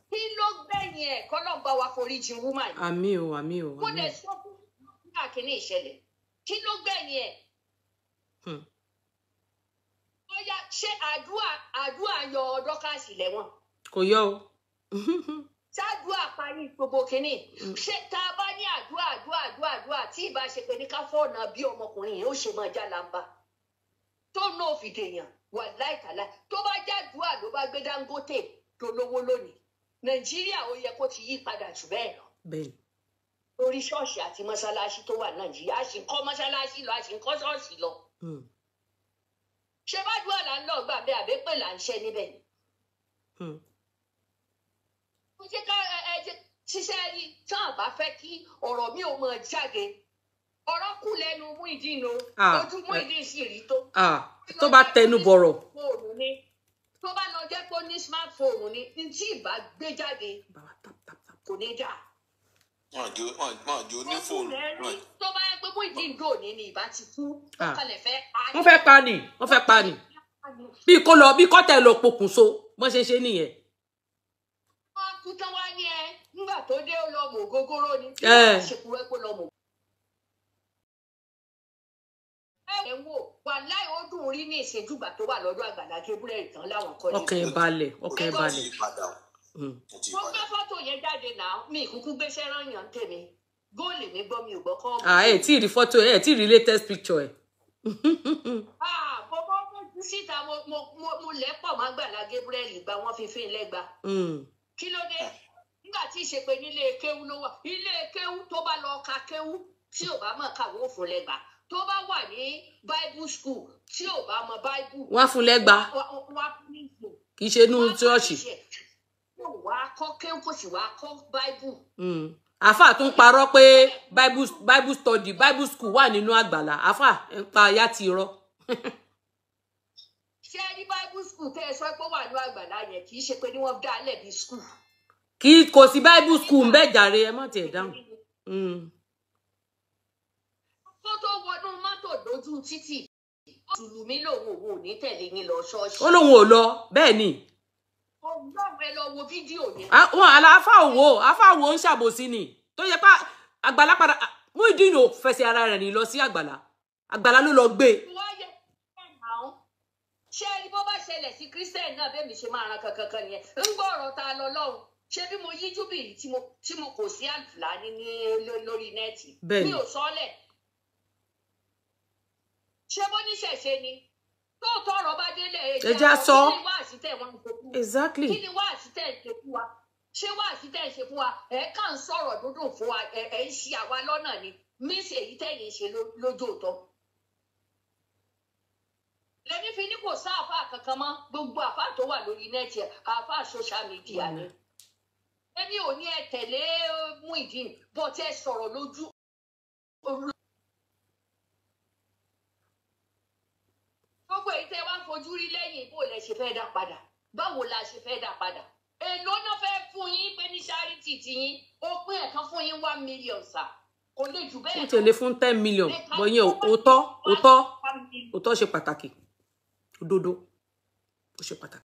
Kí ló gbẹ̀yìn ẹ̀ kọ́lọ́ bá wa forí jìn wúmà yìí. Àmín o, àmín o. Mo dẹ̀ sọ fún káàkiri ìṣẹ̀lẹ̀ kí ló gbẹ̀yìn ẹ̀. Bóyá ṣé àdúrà yọ Dorcas lẹ́wọ̀n. Kò yọ o. Ṣáàdúrà parí gbogbo kínní ṣé tá a bá ní àdúrà àdúrà àdúrà àdúrà tí ìbá ṣe pé ní ká fọ́ọ̀nà bí ọmọkùnrin yìí ó ṣe máa já lamba tó náà fi dèèyàn wà láìkàlà tó bá jádùá ló bá gbé Dangote tó lówó lónìí Nàìjíríà ó yẹ kó ti yí padà jù bẹ́ẹ̀ lọ. Bẹ́ẹ̀ni. Lórí ṣọ́ọ̀ṣì àti mọ́ṣáláṣí tó wà Nàìjíríà a sì ń kọ́ mọ́ṣáláṣí lọ a sì ń kọ́ ṣọ́ọ̀ṣì lọ. Ṣé bá dùn là ń lọ gbà bẹ́ẹ̀ àbẹ́pẹ́ là ń ṣe níbẹ̀. Ó jẹ́ ká ẹ jẹ́ ṣiṣẹ́ rí tán àbá fẹ́ kí ọ̀rọ̀ mi ò mọ̀ jáde ọ̀rọ̀ kù lẹ́nu Muyideen o ojú Muyideen sì rí tó. Tó bá tẹnu bọ̀rọ̀. Tó bá lọ jẹ́ pé ó ní smartphone ni n tí ìbá gbé jáde kò ní dà. Wọ́n jò ní fóònù. Tó bá yẹ pé Muyideen dò ní ni ìbá ti kú ó kalẹ̀ fẹ́ pa ni. Wọ́n fẹ́ pa ni wọ́n fẹ́ pa ni bí kò lọ bí kọ́tẹ̀ lọ pokùnso bọ́n ṣe ṣe nìyẹn. Wọ́n kú tán wá ní ẹ nígbà tó dé ó lọ mọ̀ ògógóró ni. Ṣe kúrẹ́ kó lọ mọ̀. Ẹ wò wà Wàláì, ó dùn rí ní ìṣèjúgbà tó wà lọ́dọ̀ Àgbàlá Gabriel tán láwọn kọ́lé. Ọkàn ẹ̀ balẹ̀, ọkàn ẹ̀ Ó ti balẹ̀. yí padà o. Ó ti yí Mo padà. gbé fọ́tò yẹn jáde náà, mi ìkúkú gbéṣẹ́ rányàn tèmi. Góòlù mi gbọ́, mi ò gbọ́ kọ́. Ah, ẹ tí ì rí fọ́tò ẹ, tí ì rí latest picture ẹ. Ah, mo mọ ojú síta, mo lẹ́pọ̀ mọ́ Àgbàlá Gabriel gba wọ́n fi fín lẹ́gba. Kí ló dé? Nígbà tí ìṣe pé nílé kéwú ló wà. Ilé kéwú, tó bá lọ ka kéwú tí ò bá mọ̀ káwọ́ òfò lẹ́gba. Tó bá wà ní Bible school tí ò bá mọ Bible, Wọ́n á fún lẹ́gba. Wá ní ìlú. Kì í ṣe inú ṣọ́ọ̀ṣì. Kò wá kọ́ kéwú, kò sì wá kọ́ Bible. Àáfà tún parọ́ pé Bible study, Bible school wà nínú àgbàlá. Àáfà ń pa ayá ti rọ. Ṣé ẹ rí Bible school tẹ́ ẹ sọ pé ó wà ní àgbàlá yẹn, kì í ṣe pé ní wọ́n dá lẹ̀ bí school. Kì í, kò sí Bible school ń bẹ́ẹ̀ jàre, ẹ má tiẹ̀ dáhùn. Kó tó wọnú mọ́tò lójú títì, mùsùlùmí lòun, òun ò ní tẹ̀lé yín lọ ṣọ́ọ̀ṣì. Ó lóun ò lọ, bẹ́ẹ̀ ni. Ọlọ́run, ẹ lọ wo fídíò yẹn. Ah, wọn àlàáfà òwò, àáfà òwò ń ṣàbòsí ni tó yẹ pa àgbàlá padà. Muyideen ò fẹsẹ̀ ara rẹ̀ rìn lọ sí àgbàlá, àgbàlá ló lọ gbé e. Wá yẹ àwọn, ṣé ẹ rí, bó bá ṣẹlẹ̀ sí Christian náà, bẹ́ẹ̀ mi ṣe máa ran kankan kan nìyẹn. Ń gbọ́ ọ̀rọ̀ ta lọ lọ́hùn. Ṣé bí mo yíjú bì í tí mo kò sí àǹfààní ní lórí net? Bẹ́ẹ̀ ni. Mi ò sọ́lẹ̀. Ṣé bó ní ṣẹ̀ṣẹ̀ ni tóòtọ́ ọ̀rọ̀ bá délẹ̀? Ẹ jẹ́ á sọ. Kí ni wáàsí tẹ̀ wọ́n ń ṣe fún wa? Exactly. Kí ni wáàsí tẹ̀ ń ṣe fún wa? Ṣé wáàsí tẹ̀ ń ṣe fún wa, ẹ̀ kàn ń sọ̀rọ̀ dúndùn fún wa, ẹ̀ ń ṣi àwa lọ́nà ni mísì èyí tẹ̀yìn ṣe lójú òótọ́. Lẹ́ni fi ní kò sá àáfàá kankan mọ́. Gbogbo àáfàá tó wà lórí net, àáfàá social media ni. Èmi ò ní ẹ tẹ̀lé Muyideen, bọ́ tẹ́ sọ̀rọ̀ lójú. Gbogbo èyí tẹ́ wá ń fojú rí lẹ́yìn, bó lẹ ṣe fẹ́ dá padà? Báwo la ṣe fẹ́ dá padà? Èló náà fẹ́ fún yín pé ní charity ti yín ó pín ẹ̀kan fún yín 1 million sà, kò lè jù bẹ́ẹ̀. Ó tẹ̀lé fún 10 million bọ́ yẹn. Òótọ́, òótọ́, òótọ́ ṣe pàtàkì. Òdodo ó ṣe pàtàkì.